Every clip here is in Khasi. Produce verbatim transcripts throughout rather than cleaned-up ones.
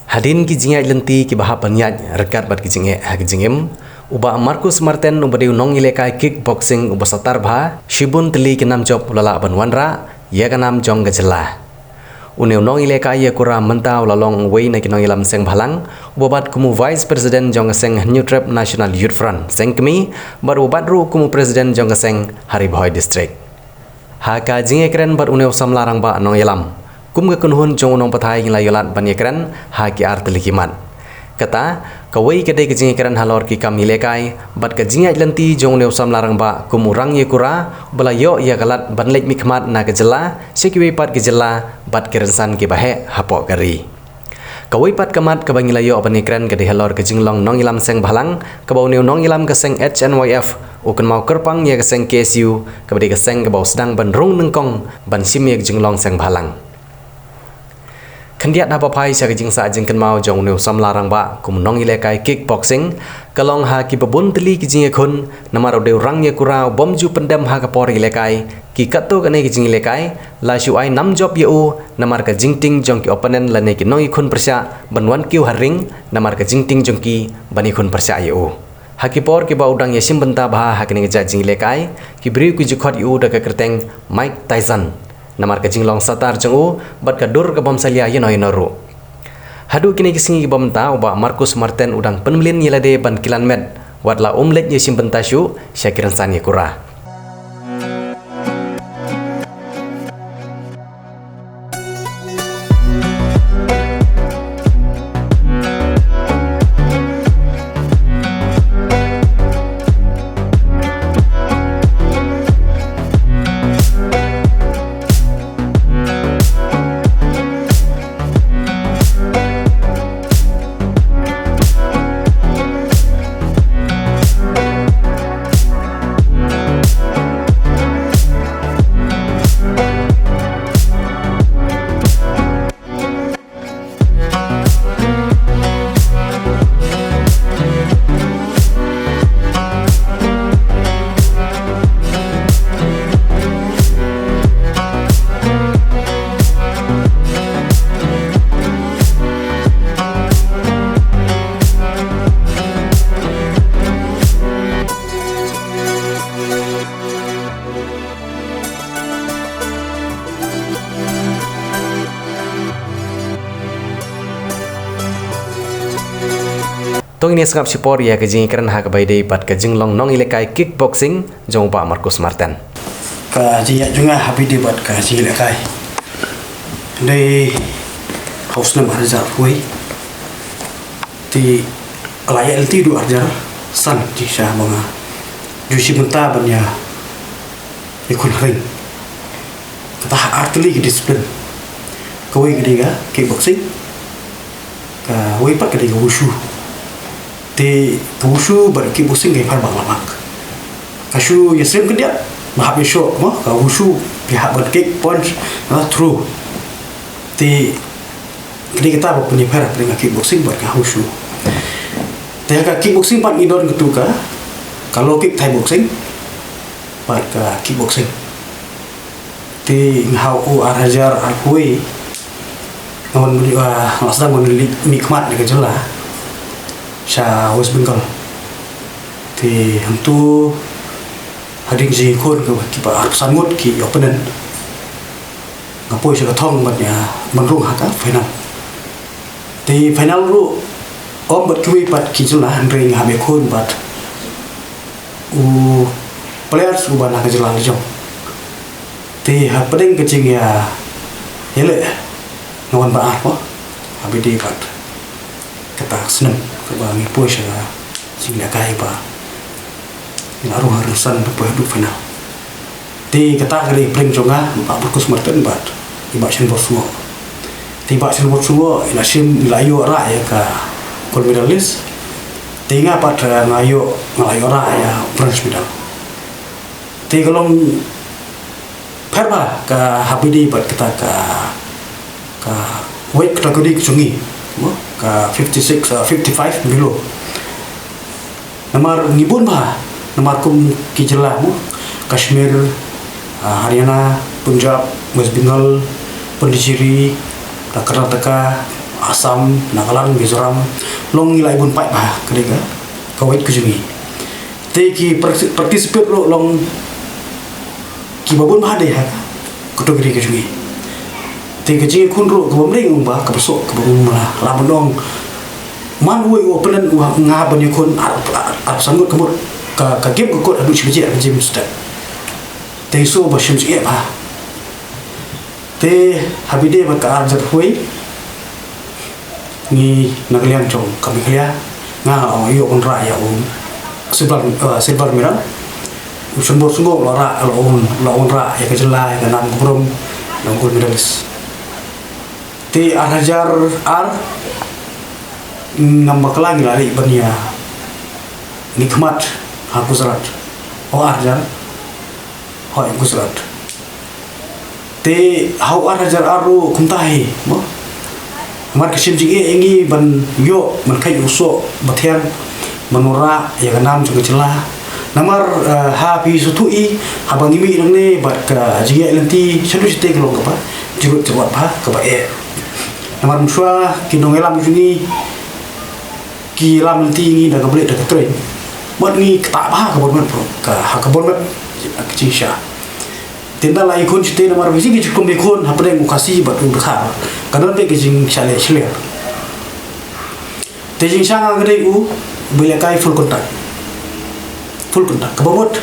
Hadien ki jingïaid lynti kiba hap ban ïaid ryngkat bad ki jingeh ha ki jingim, u Bah Marcus Marten uba dei u nongïalehkai kickboxing uba satar bha, shibun tylli ki nam jop u la lah ban wanrah ïa ka nam jong ka jylla. Une u nongïalehkai ïakura mynta u la long uwei na ki nongïalam seng bhalang, uba bat kum u Vice President jong ka seng Hynñiewtrep National Youth Front, seng kmie, bad uba bat ruh kum u President jong ka seng ha Ri Bhoi District. Ha ka jingïakren bad une u samla rangbah nongïalam, kum ka kynhun jong u nongpathai ngi la ïoh lad ban ïakren ha ki ar tylli ki mat. Kata, kawei ka dei ka jingïakren halor ki kam ïalehkai bad ka jingïaid lynti jong une u samla rangbah kum u rangïakura uba la ïoh ïa ka lad ban leit mihkhmat na ka jylla sha kiwei pat ki jylla bad ki rynsan kiba heh hapoh ka ri. Kawei pat ka mat kaba ngi la ïoh ban ïakren ka dei halor ka jinglong nongïalam seng bhalang, kaba une u nongïalam ka seng H N Y F u kynmaw kyrpang ïa ka seng K S U, kaba dei ka seng kaba u sdang ban rung nyngkong ban shim ïa ka jinglong seng bhalang. Khyndiat haba phai sha ka jingsah jingkynmaw jong une u samla rangbah kum u nongïalehkai kickboxing, ka long ha kiba bun tylli ki jingïakhun, namar u dei u rangïakura u bym ju pyndem ha ka por ïalehkai, ki katto katne ki jingïalehkai, la shu ai nam jop ïa u, namar ka jingtieng jong ki opponent lane ki nongïakhun pyrshah ban wan kiew ha ring, namar ka jingtieng jong ki ban ïakhun pyrshah ïa u. Ha ki por kiba u dang ïashim bynta bha ha kane ka jait jingïalehkai, ki briew ki ju khot ïa u da ka kyrteng Mike Tyson, namar ka jinglong satar jong u bad ka dur ka bym salia ïano ïano ruh. Haduh kine ki sngi kiba mynta u Bah Marcus Marten u dang pynmlien ïa lade ban kilan met, wat la um leit ïashim bynta shuh sha ki rynsan ïakura. To ngin ïa sngap shipor ïa ka jingïakren ha kaba ïadei bad ka jinglong nongïalehkai kickboxing jong u Bah Marcus Marten. Ka jingïaid jong nga ha kaba ïadei bad ka jingïalehkai, dei ha u snem ar hajar wei. Te la ïaid lynti haduh ar hajar san, te shisha ba nga ju shim bynta ban ïa ïakhun ha ring. Kata ha ar tylli ki discipline. Kawei ka dei ka kickboxing, kawei pat ka dei ka wushu. Te ka wushu bad ka kickboxing ka ïapher bak la bak. Ka wushu ïasyriem khyndiat, ba hap ïashoh, mo, ka wushu phi hap ban kick, punch, ah, throw. Te ka dei kata ba pynïapher ha ka kickboxing bad ka wushu. Te ka kickboxing pat ngi don katu ka, ka low kick Thai boxing bad ka kickboxing. Te nga ha u ar hajar arphew wei nga wan mih, ah, nga sdang ban leit mihkhmat na ka jylla sha West Bengal. Te hangtu hadien jingïakhun kaba kiba arphew san ngut ki opponent, nga poi sha ka thong ban ïa, ban rung ha ka final. Te final ruh ym bad kiwei pat ki jylla, hynrei nga hap ïakhun bad u players uba na ka jylla la jong. Te hapdeng ka jingïa, ïaleh, nga wan ba ar, mo, ha kaba ïadei bad kata ka snem kaba ngi poi sha ka jingïalehkai ba ngi la rung ha ring san ban poi haduh final. Te kata ka dei pyrshah jong nga, Bah Marcus Marten bad i Bah Shanbor Sngewbha. Te i Bah Shanbor Sngewbha i la shim, i la ïoh rah ïa ka gold medalist. Te nga pat, eh, nga ïoh, nga la ïoh rah ïa bronze medal. Te ka long pher bha ka ha kaba ïadei bad kata ka, ka weight category ka jong ngi, mo, ka fifty-six, uh, fifty-five below. Namar ngi bun bha, namar kum ki jylla, mo, Kashmir, uh, Haryana, Punjab, West Bengal, Puducherry, uh, Karnataka, Assam, Nagaland, Mizoram, long ngi la ai bun paidbah, ka dei ka, ka weight ka jong ngi. Te ki parti-, participate ruh long kiba bun bha de ha ka category ka jong ngi. Te ka jingïakhun ruh kaba mdei ong ba kaba suk kaba ong mala, la ban ong man uwei u opponent u nga ban ïakhun ar, ar, arphew san ngut ka mut ka, ka game ka kut haduh shi baje ar baje mynstep. Te shu ba shim jingeh bha. Te ha ba ïadei bad ka ar hajar wei, ngi na ka liang jong ka Meghalaya, nga la ïoh wanrah ïa u silver, eh, silver medal. U Shonbor Shnong la rah, la wan, la wanrah ïa ka jylla ïa ka nam ka burom, la gold medalist. Te ar hajar ar, ngam bakla ngi la leit ban ïa mihkhmat ha Gujarat. O, ar hajar, hooid, Gujarat. Te ha u ar hajar ar ruh kumta hi, mo. Namar ka shim jingeh ïa ngi ban ïoh, ban kheit u soh ba thiang, ban wanrah ïa ka nam jong ka jylla. Namar, eh, ha phi sngewthuh hi, haba ngi mih nangne bad ka jingïaid lynti, shaduh shatei ka long kaba jrut jrot bha, kaba eh. Namar mynshuwa ki nongïalam jong ngi ki lam lynti ïa ngi da kaba leit da ka train. Bad ngi ktah bha ka bor met, bro. Ka, ha ka bor met ka jingshisha. Te ynda la ïakhun shatei namar ba ki jingïakhun hapdeng u Khasi bad u Dkhar, ka don beit ka jingshah leh shlur. Te jingshisha nga ka dei uba lehkai full contact. Full contact. Kaba mut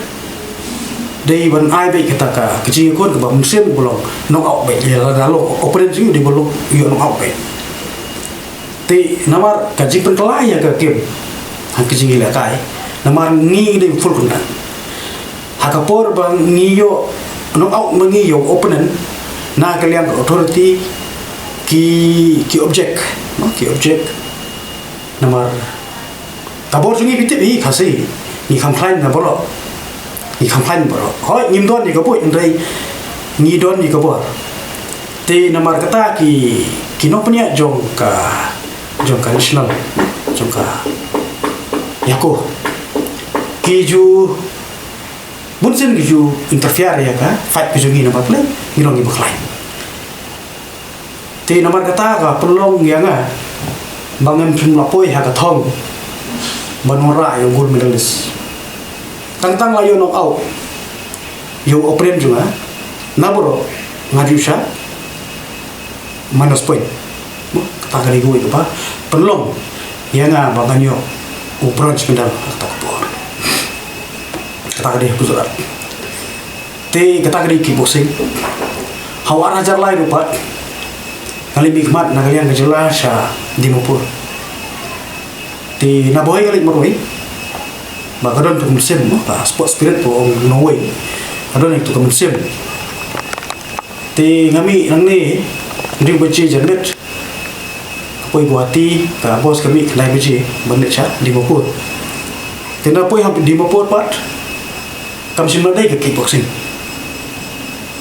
dei ban ai beit kata ka, ka jingïakhun kaba mynsiem ba long knock out beit. Ïa lada long opponent jong ngi dei ba long ïoh knock out beit. Te namar ka jingpynkylla ïa ka game ha ka jingïalehkai, namar ngi dei full contact. Ha ka por ba ngi ïoh knock out ma ngi ïa u opponent, na ka liang ka authority ki, ki object, no, ki object. Namar ka bor jong ngi phi tip hi Khasi, ngi kham khlaiñ na baroh. Ngi kham khlaiñ baroh. Hooid, ngim don ïa ka buit, hynrei ngi don ïa ka bor. Te namar kata ki, ki nongpynïaid jong ka, jong ka national, jong ka ïakhun, ki ju bunsien ki ju interfere ïa ka fight ka jong ngi namar balei, ngi long kiba khlaiñ. Te namar kata ka pynlong ïa nga ba ngam shym la poi ha ka thong ban wanrah ïa u gold medalist. Tang tang la ïoh knock out ïa u opponent jong nga, na baroh nga ju shah minus point. Kata ka dei kawei kaba pynlong ïa nga ba ngan ïoh u bronze medal ha kata ka por. Kata ka dei ha Gujarat. Te kata ka dei kickboxing. Ha u ar hajar lai ruh pat nga leit mihkhmat na ka liang ka jylla sha Dimapur. Te na Bhoi nga leit marwei. Ba ka don tu ka mynsiem, mo, ka sport spirit ba ong nongwei. Ka don tu ka mynsiem. Te nga mih nangne hynriew baje janmiet. Ka poi Guwahati, ka bos ka mih khyndai baje ban leit sha Dimapur. Te na poi ha Dimapur pat kam shym la dei ka kickboxing.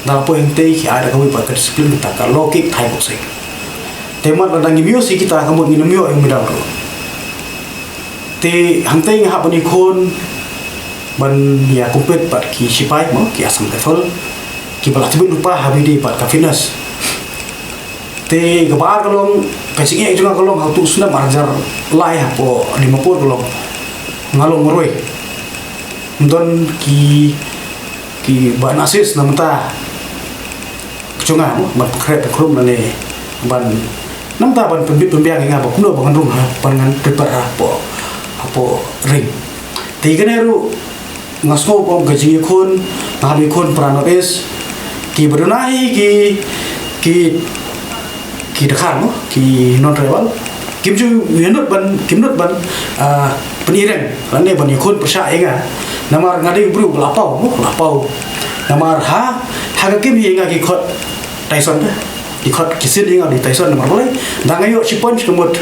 Da la poi hangtei ki ai da kawei pat ka discipline, kata ka low kick Thai boxing. Te mat lada ngim ïoh shi kita ka mut ngin ym ïoh ïa u medal ruh. Te hangtei nga hap ban ïakhun ban ïa compete bad ki shipai, mo, ki Assam Rifle, kiba la tbit lypa ha ba ïadei bad ka fitness. Te kaba ar ka long, ka jingeh jong nga ka long ha utu u snem ar hajar lai hapoh Dimapur ka long nga long marwei. Ym don ki, kiba assist na bynta ka jong nga, mo, ban pynkhreh pynkhrum lane ban, na bynta ban pynbit pynbiang ïa nga ba kumno ba ngan rung ha, ban ngan prepare hapoh, hapoh ring. Te kane ruh nga sngew ba ong ka jingïakhun, nga hap ïakhun para North East, kiba duna hi ki, ki, ki Dkhar, mo, ki non-tribal. Kim ju ïa nud ban, kim nud ban, ah, pynïeng lane ban ïakhun pyrshah ïa nga. Namar nga dei u briew ba la paw, mo, la paw. Namar ha, ha ka game hi ïa nga ki khot Tyson te. Ki khot, ki sien ïa nga u dei Tyson namar balei? Da nga ïoh shi punch ka mut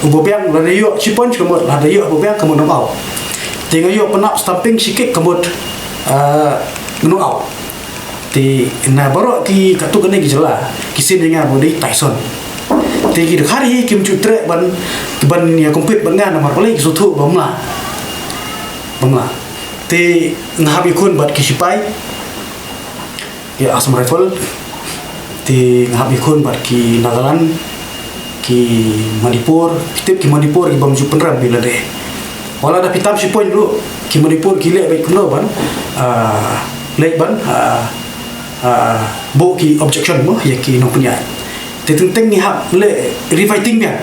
uba biang, lada ïoh shi punch ka mut, lada ïoh uba biang ka mut knock out. Te nga ïoh pynap stamping shi kick ka mut, ah, knock out. Te na baroh ki katto katne ki jylla ki sien ïa nga ba u dei Tyson. Te ki Dkhar hi kim ju treh ban, ban ïa compete bad nga namar balei, ki sngewthuh ba ym lah. Ba ym lah. Te nga hap ïakhun bad ki shipai, ki Assam Rifle. Te nga hap ïakhun bad ki Nagaland, ki Manipur, phi tip ki Manipur ki bym ju pynrem ïa lade. Wat la da phi tam shi point ruh, ki Manipur ki leh beit kumno ban, ah, leh ban, ah, ah, buh ki objection mo ïa ki nongpynïaid. Te teng teng ngi hap leh rewriting biang.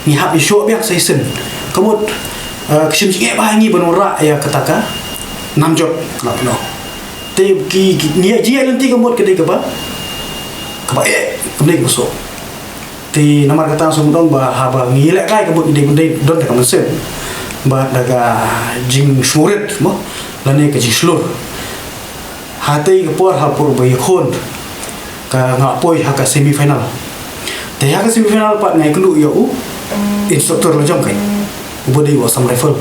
Ngi hap ïashoh biang sa shisien. Ka mut, ah, ka shim jingeh ba ngi ban wanrah ïa kata ka nam jop, la pynlong. Te ki, ki, ngi ïa jia lynti ka mut ka dei kaba, kaba eh, ka dei kaba suk. Te namar kata nga sngewdon ba haba ngi lehkai ka mut ngi dei ban dei don da ka mynsiem bad da ka jingsngewrit mo lane ka jingshlur. Hatei ka por ha por ba ïakhun ka nga poi ha ka semi final. Te ha ka semi final pat nga ïakynduh ïa u instructor la jong kai uba dei u Assam Rifle.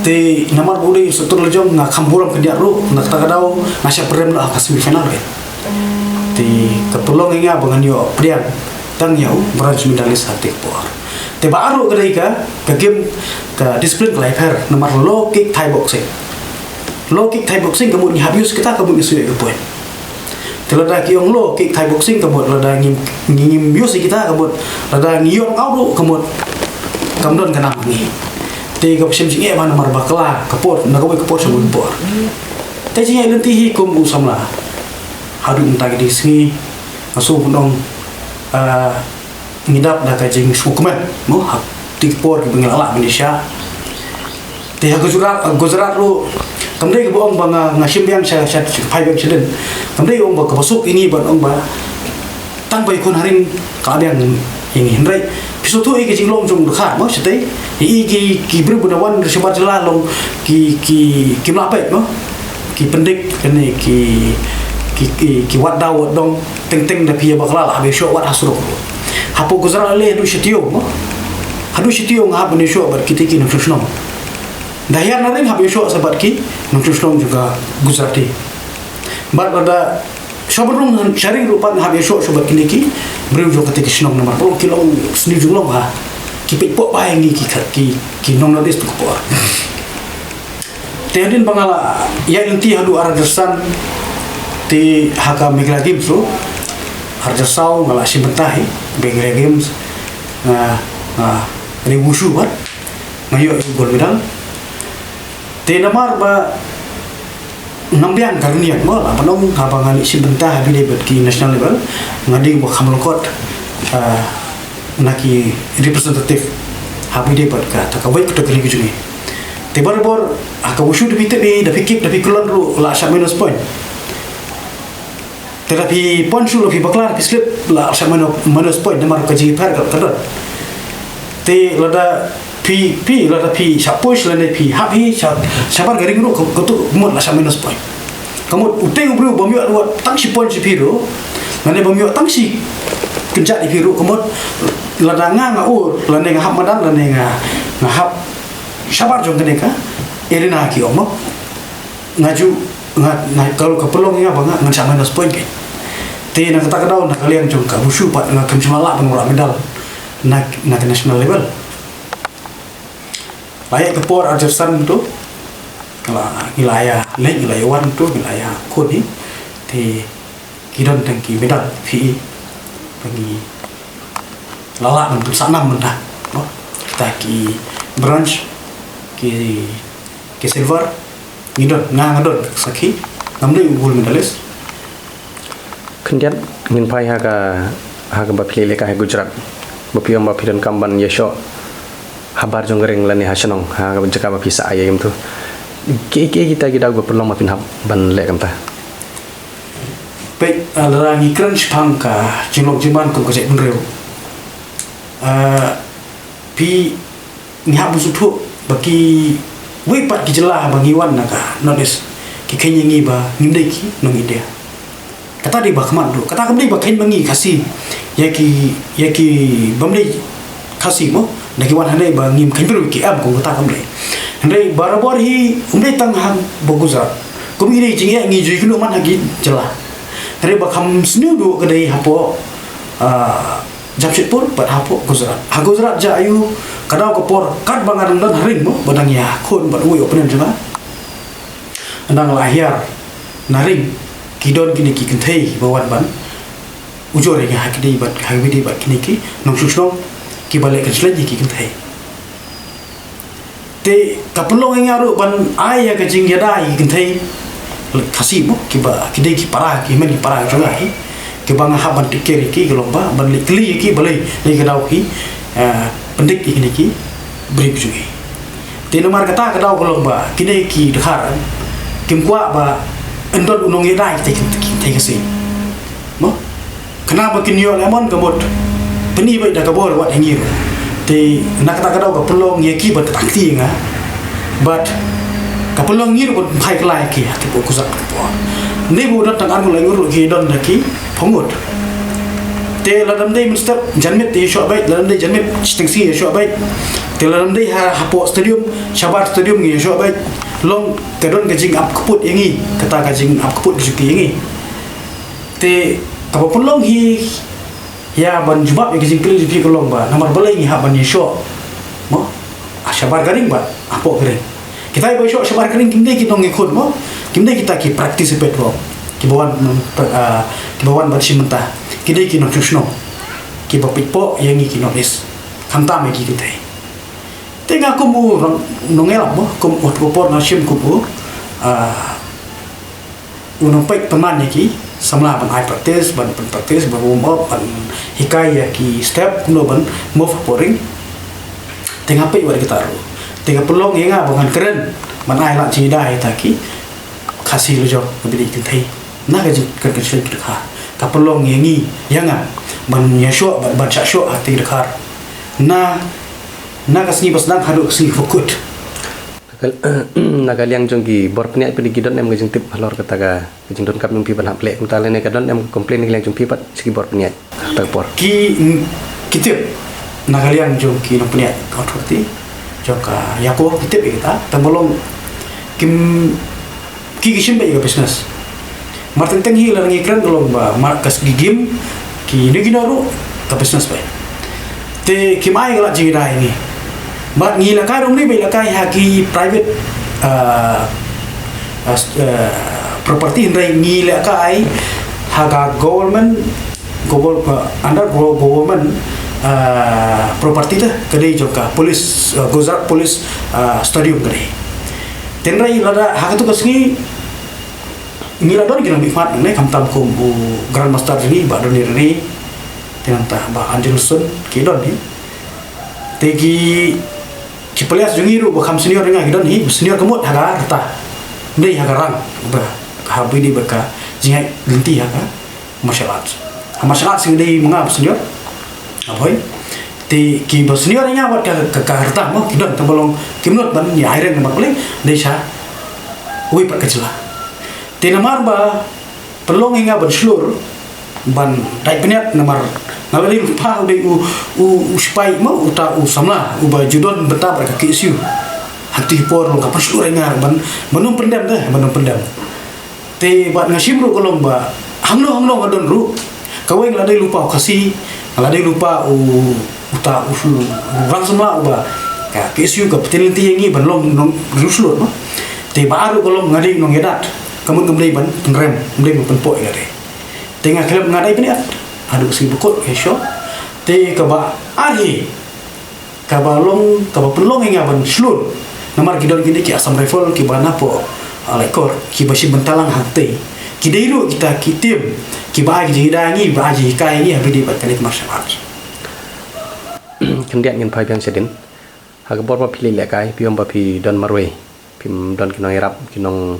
Te namar ba u dei instructor la jong nga kham burom khyndiat ruh, na kata ka daw nga shah pynrem noh ha ka semi final kai. Te ka pynlong ïa nga ba ngan ïoh pdiang tang ïa u bronze medalist ha te ka por. Te ba ar ruh ka dei ka, ka game, ka discipline ka la ïapher namar low kick Thai boxing. Low kick Thai boxing ka mut ngi hap use kita, ka mut ngi shu ïoh ka point. Te lada ki ong low kick Thai boxing ka mut lada ngim, ngi, ngim use kita ka mut lada ngi ïoh out ruh ka mut kam don ka nam ngi. Te ka shim jingeh ba namar ba ka la ka por, na kawei ka por sha kawei ka por. Te jingeh lynti hi kum u samla. Haduh mynta ki dei sngi nga shu pynong, ah, ngi dap da ka jingsngewkmen mo ha ki por kiba ngi la lah ban ïa shah. Te ha Gujarat, Gujarat ruh kam dei kaba ong ba nga, nga shim biang sha, sha, phai biang shadien. Kam dei ong ba kaba suk ïa ngi ban ong ba tang ba ïakhun ha ring ka la biang ïa ngi, hynrei phi sngewthuh ïa ki jinglong jong u dkhar mo shatei, ïa ki, ki briew ba na wan shabar jylla long ki, ki, kim lah peit mo. Ki pyndik kane ki, ki, ki, ki wad daw wad dong, teng teng da phi ïa bakla la hap ïa shoh wat ha surok. Hapoh Gujarat lei haduh shi taïew mo. Haduh shi taïew nga hap ban ïa shoh bad kita ki nongshong shnong. Da hiar na ring hap ïa shoh sa bad ki nongshong shnong jong ka Gujarati. Bad lada shoh ban rung sha ring ruh pat nga hap ïa shoh sha bad kine ki briew jong kata ki shnong namar ba long ki long sniew jinglong ha. Ki peit pok ba ïa ngi ki, ki, ki nong North East ka por. Te hadien ba nga la ïaid lynti haduh ar hajar san, te ha ka Meghalaya Games ruh, ar hajar saw nga la shim bynta hi Meghalaya Games, nga, nga ring wushu bad nga ïoh gold medal. Te namar ba ngam biang ka rynïeng mo, la ban ong haba nga leit shim bynta ha bynta bad ki national level nga dei ba kham lyngkot, ah, na ki representative ha bynta bad kata ka weight category ka jong ngi. Te barabor ha ka wushu da phi tip hi, da phi kick, da phi kyllon ruh la shah minus point. Te da phi pon shuh, la phi bakla, da phi slip, la shah minus, minus point namar ka jingïapher ka, ka don. Te lada phi, phi, lada phi shah push lane phi hap hi sha, shabar ka ring ruh ka, ka tu mut la shah minus point. Ka mut utei u briew bym ïoh wat tang shi point sha phi ruh, lane bym ïoh tang shi kynjat ïa phi ruh, ka mut lada nga, nga ur lane nga hap madan lane nga, nga hap shabar jong kane ka arena ki ong mo. Nga ju, nga, nga, ka, ka pynlong ïa nga ba nga, ngan shah minus point kein. Te na kata ka daw na ka liang jong ka wushu pat nga khlem shym la lah ban wanrah medal na, na ka national level. La ïaid ka por ar hajar san to, la, ngi la ïa leit, ngi la ïa wan to, ngi la ïa khun hi. Te ki don tang ki medal phi i ba ngi la lah ban pynsah nam mynta. Kita ki bronze, ki, ki silver, ngi don, nga, nga don sakhi, ngam dei u gold medalist. Khyndiat ngin phai ha ka, ha kaba phi leh ka ha Gujarat, ba phi ong ba phi donkam ban ïa shoh habar jong ka ring lane ha shnong, ha kaba jaka ba phi sah ïa ïa to. Ki, ki, kita ki daw ba pynlong ba phin hap ban leh kumta. Peit, ah, lada ngi kren shaphang ka jinglong jingman kum ka jaitbynriew, ah, phi, ngi hap ban sngewthuh ba kiwei pat ki jylla ba ngi wan na ka North East ki kheiñ ïa ngi ba ngim dei ki nong India. Kata dei ba khmat ruh, kata kam dei ba kheiñ ma ngi Khasi ïa ki, ïa ki bym dei Khasi mo, da ki wan hangne ba ngim kheiñ briew ki, em, kum kata kam dei. Hynrei barabor hi um dei tang hangba Gujarat. Kum ngi dei jingeh ngi ju ïakynduh man ha ki jylla. Hynrei ba kham sniew duh ka dei hapoh, ah, Jamshedpur bad hapoh Gujarat. Ha Gujarat jia aiu, ka daw ka por katba nga dang don ha ring mo, ba dang ïakhun bad uwei u opponent jong nga, nga dang la hiar na ring, ki don kine ki kynthei ba wan ban ujor ïa ngi ha kine bad, ha kine bad kine ki nongshong shnong kiba leh kynshlei ïa ki kynthei. Te ka pynlong ïa nga ruh ban ai ïa ka jingïada ïa ki kynthei Khasi mo, kiba ki dei ki para, ki hynmen ki para jong nga hi, kiba nga hap ban take care ïa ki, ka long ba ban leit kylli ïa ki balei, lei ka daw ki, eh, pyndik ïa kine ki briew jong ngi. Te namar kata ka daw ka long ba kine ki dkhar kim kwah ba yn don u nongïada ïa ki kynthei Khasi mo. Khnang ba kin ïoh lemon ka mut pyni beit da ka bor wat ïa ngi ruh. Te na kata ka daw ka pynlong ïa ki bad ka tang kti ïa nga. Bad ka pynlong ngi ruh ban phai kylla ïa ki ha ki por khuslai por. Ngi ba don tang arngut laingut ruh ki don da ki phew ngut. Te lada ym dei mynstep janmiet te ïa shoh beit, lada ym dei janmiet shiteng sngi ïa shoh beit. Te lada ym dei ha, hapoh stadium, shabar stadium ngi ïa shoh beit. Long ka don ka jingap kput ïa ngi, kata ka jingap kput ka jong ki ïa ngi. Te kaba pynlong hi ïa ban jubab ïa ka jingkylli jong phi ka long ba namar balei ngi hap ban ïashoh mo ha shabar ka ring bad hapoh ka ring. Kita kiba ïashoh shabar ka ring kim dei ki nongïakhun mo, kim dei kita ki participant mo, kiba wan, ah, kiba wan ban shim bynta. Ki dei ki nongshong shnong kiba peit poh ïa ngi ki North East, khamtam ïa ki kynthei. Te nga kum u nong, nongïalam mo, kum u, u por nga shim kum u, ah, u nongpeit pynman ïa ki samla ban ai practice, ban, ban practice, ban warm up, ban hikai ïa ki step kumno ban move hapoh ring. Te nga peit wat kita ruh. Te ka pynlong ïa nga ba ngan kren ban ai la jingïada ïa kita ki Khasi lajong kiba dei kynthei na ka jingkren kynshlei ki dkhar. Ka pynlong ïa ngi, ïa nga ban ïashoh, ban, ban shah shoh ha kita ki dkhar na, na ka sngi ba sdang haduh ka sngi ba kut. Na ka, na ka liang jong ki bor pynïaid phi, ki don em ka jingtip halor kata ka, ka jingdonkam jong phi ban hap leh kumta, lane ka don em ka complain na ka liang jong phi pat sha ki bor pynïaid kata ka por? Ki, mm, ki tip na ka liang jong ki nongpynïaid ka authority jong ka Yako, ki tip ïa kita, tang ba long kim, ki, ki shim beit ïa ka business. Mar teng teng hi la ngi kren ka long ba mar ka sgi gim kino kino ruh ka business beit. Te kim ai ka la jingïada ïa ngi. Bad ngi la kai ruh, ngi ba la kai ha ki private, ah, ah, s-, ah, property, hynrei ngi la kai ha ka government, gover-, ah, under go-, government, ah, property te, ka dei jong ka police, ah, Gujarat Police, ah, Stadium ka dei. Te hynrei lada ha katu ka sngi ngi la don ki nongmihkhmat nangne, khamtam kum u Grandmaster jong ngi Bah Donny Rynïeng, te nangta Bah Angelson, ki don hi. Te ki, ki players jong ngi ruh ba kham senior ïa nga ki don hi, senior ka mut ha ka rta, ym dei ha ka rang ba ha bynta ba ka jingïaid lynti ha ka martial arts. Ha martial arts ngi dei ma nga ba senior. Aboi. Te kiba senior ïa nga wat ka, ka, ka rta mo, ki don, tang ba long kim nud ban ïa ai rank namar balei, dei sha wei pat ka jylla. Te namar ba pynlong ïa nga ban shlur, ban dait pynïaid namar nga la dei lypa u dei u, u, u sipai mo, uta u samla uba ju don bynta bad ka K S U. Ha kti ki por long ka pynshlur ïa nga ban, ban ym pyndem te, ban ym pyndem. Te bad nga shim ruh ka long ba hangno hangno nga don ruh, kawei nga la dei lypa u Khasi, nga la dei lypa u, uta u, u rang samla uba ka K S U ka pynlynti ïa ngi ban long nong, nongshut mo. Te ba ar ruh ka long nga dei nongïadat, ka mut ngam dei ban pynrem, ngam dei ban pynpoh ïa lade. Te nga khlem, nga dei pynïaid haduh ka sngi ba kut, ïa shuh. Te kaba ar hi, kaba long, kaba pynlong ïa nga ban shlur namar ki don kine ki Assam Rifle kiba napoh, ah, Laitkor, kiba shim bynta lang hangtei. Ki dei ruh kita ki team kiba ai ki jingïada ïa ngi, ba ai jinghikai ïa ngi ha bynta bad kane ka martial arts. Khyndiat ngin phai biang shadien. Ha ka por ba phi leit lehkai, phi ong ba phi don marwei, phim don ki nongïarap, ki nong,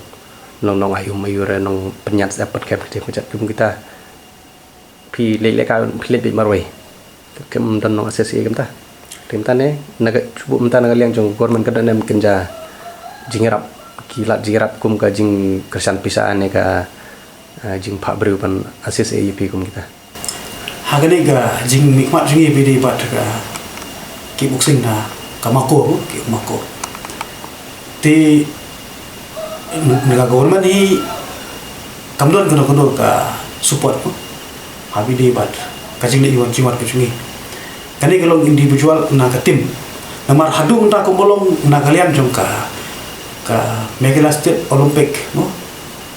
nong, nong ai um aiu re, nongpynïaid sep pat kem kjat kum kita. Phi leit lehkai, phi leit beit marwei. Kim don nong assist ïa kumta. Te mynta ne, na ka, shu buh mynta na ka liang jong government ka don em kynja jingïarap, ki lad jingïarap kum ka jingkyrshan pisa ne ka, eh, jingphah briew ban assist ïa phi kum kita? Ha kane ka jingmihkhmat jong ngi ba dei bad ka kickboxing na ka Mako, kick Mako. Te na ka government hi kam don kano kano ka support mo ha bynta bad ka jingleit wan jingwan ka jong ngi. Kane ka long individual na ka team. Namar haduh mynta kumba long na ka liang jong ka, ka Meghalaya State Olympic mo,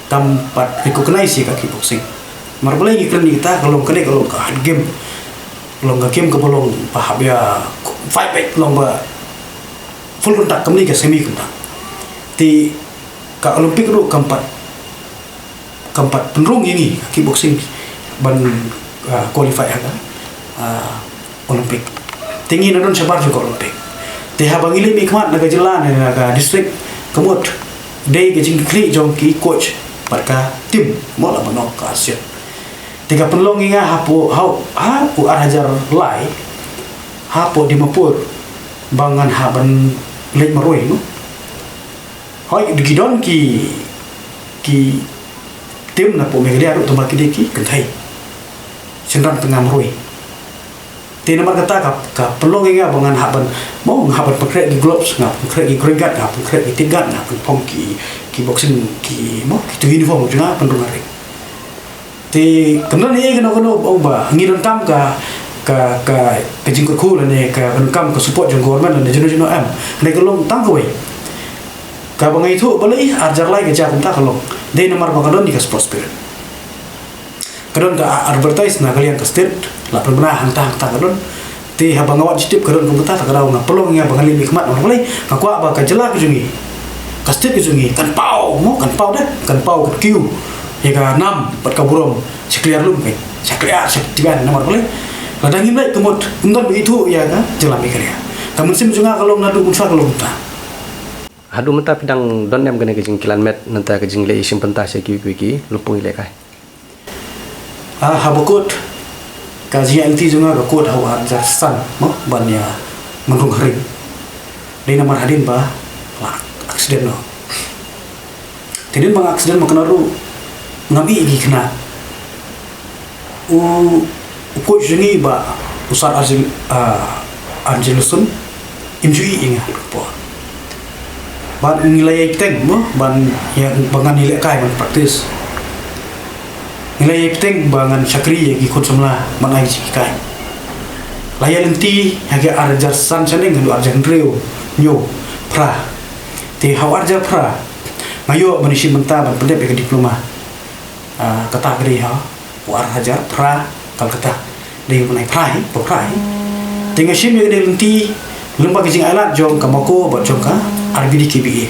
kam pat recognize ïa ka kickboxing. Namar balei ngi kren ïa kata, ka long kane, ka long ka hard game. Ka long ka game kaba long ba hap ïa fight back, long ba full contact, kam dei ka semi contact. Te ka Olympic ruh kam pat, kam pat pynrung ïa ngi ka kickboxing ban, ah, qualify ha ka, ah, Olympic. Te ngi na don shabar jong ka Olympic. Te haba ngi leit mihkhmat na ka jylla ne na ka district, ka mut dei ka jingkitkhlieh jong ki coach bad ka team, mo, la ban ong ka ASEAN. Te ka pynlong ïa nga hapoh, ha, ha u ar hajar lai, hapoh Dimapur, ba ngan hap ban leit marwei, mo. Hooid, ki don ki, ki team napoh Meghalaya ruh, tangba ki dei ki kynthei. Shynrang tang nga marwei. Te namar kata ka, ka pynlong ïa nga ba ngan hap ban, mo, nga hap ban pynkhreh ki gloves, nga hap ban pynkhreh ki groin guard, nga hap ban pynkhreh ki teeth guard, nga hap ban phong ki, ki boxing, ki, mo, ki tu uniform jong nga, pynrung ha ring. Te kam don ei kano kano ba ong ba ngi donkam ka, ka, ka, ka jingkyrkhu lane ka, ka donkam ka support jong government lane jino jino, em. Hynrei ka long tang kawei. Kaba nga ïathuh balei ar hajar lai ka jia kumta, ka long dei namar ba ka don ïa ka sports spirit. Ka don ka advertise na ka liang ka state, la pynbna hangta hangta ka don. Te haba nga wad sha tip ka don kumta, ta ka daw nga pynlong ïa nga ba ngan leit mihkhmat, namar balei, nga kwah ba ka jylla ka jong ngi, ka state ka jong ngi kan paw, mo, kan paw de, kan paw, kan kiew ïa ka nam bad ka burom sha khlieh lum, ka sha khlieh, sha tiban, namar balei, lada ngim leit, ka mut ym don ba ithuh ïa ka jylla Meghalaya. Ka mynsiem jong nga ka long naduh mynshwa ka long kumta. Haduh mynta phi dang don em kane ka jingkilan met, nangta ka jingleh shim bynta sha kiwei kiwei ki lympung ïalehkai? Ah, haba kut ka jingïaid lynti jong nga, ka kut ha u ar hajar san, mo, ban ïa mynrung ha ring. Dei namar hadien ba la accident noh. Te hadien ba nga accident, ma kane ruh ngam ïohi ïa ki khynnah. U, u coach jong ngi, Bah u Sir Arjun, ah, Arjun Lusun, im ju ïohi ïa nga ha kata ka por. Bad ngi la ïai bteng, mo, ban ïa, ba ngan ïalehkai ban practice. Ngi la ïai bteng ba ngan shakri ïa ki khun samla ban ai jinghikai. La ïaid lynti ha ki ar hajar san shaneng haduh ar hajar hynriew, hynñiew, phra. Te ha u ar hajar phra nga ïoh ban ïashim bynta ban pyndep ïa ka diploma. Ah, kata ka dei ha u ar hajar phra, Kolkata. Dei u bnai phra hi, ba phra hi. Te nga shim ïa kane ka lynti lyngba ka jingailad jong ka MAKO bad jong ka R B D K B A.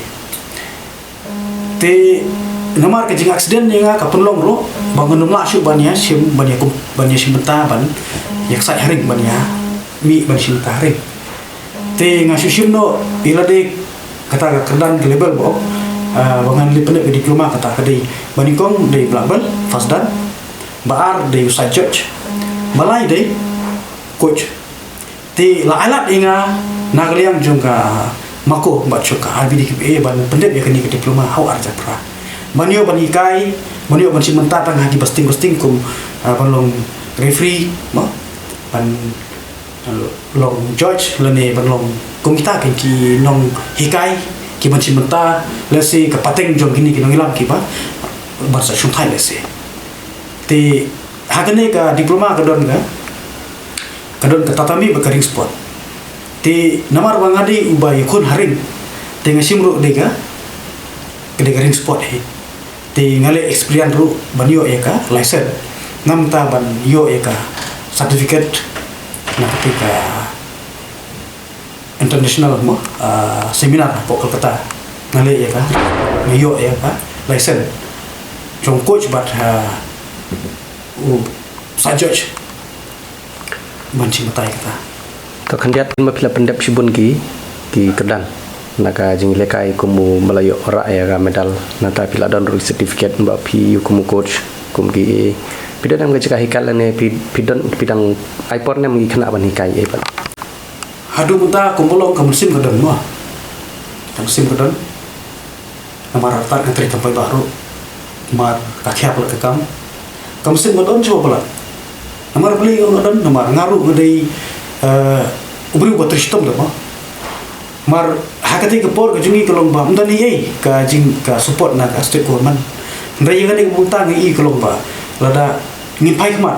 Te namar ka jingaccident ïa nga ka pynlong ruh ba ngan ym lah shuh ban ïashim, ban ïa kum, ban ïashim bynta ban ïaksaid ha ring, ban ïa mih ban shim bynta ha ring. Te nga shu shim noh ïa lade kata ka kyrdan, ka level ba, ah, ba ngan leit pyndep ka diploma, kata ka dei ba nyngkong dei black belt, first dan, ba ar dei u side judge, ba lai dei coach. Te la ailad ïa nga na ka liang jong ka MAKO bad jong ka R B D K B A ban pyndep ïa kane ka diploma ha u ar hajar phra. Ban ïoh ban hikai, ban ïoh ban shim bynta tang ha ki basting basting kum, ah, ban long referee, mo, ban long judge lane ban long kum kita ki, ki nonghikai, ki ban shim bynta, lehse ka pateng jong kine ki nongïalam kiba ban sa shongthait lehse. Te ha kane ka diploma ka don ka, ka don ka tatami bad ka ring sport. Te namar ba nga dei uba ïakhun ha ring, te nga shim ruh dei ka, ka dei ka ring sport hi. Te nga leh experience ruh ban ïoh ïa ka license. Namar ta ban ïoh ïa ka certificate na kata ka international, mo, ah, seminar hapoh Kolkata. Nga leh ïa ka, nga ïoh ïa ka license jong coach bad, ah, u side judge ban shim bynta ïa kata. To khyndiat, ma phi la pyndep shibun ki, ki kyrdan na ka jingïalehkai, kum u ba la ïoh rah ïa ka medal, nangta phi la don ruh certificate ba phi ïoh kum u coach, kum ki, phi don em ka jaka hikai lane phi, phi don, phi dang ai por ne em ki khynnah ban hikai ei pat? Haduh mynta kumba long ka mynsiem ka don, mo. Ka mynsiem ka don. Namar artat nga trei kam paidbah ruh. Namar ka khia palat ka kam. Ka mynsiem ka don shuwa palat. Namar balei ka don, namar nga ruh nga dei, eh, u briew ba trei shitom da, mo. Namar ha katei ka por ka jong ngi ka long ba ym don ei ei ka jing, ka support na ka state government. Hynrei ïa kane ka bynta nga i ka long ba lada ngin phai khmat,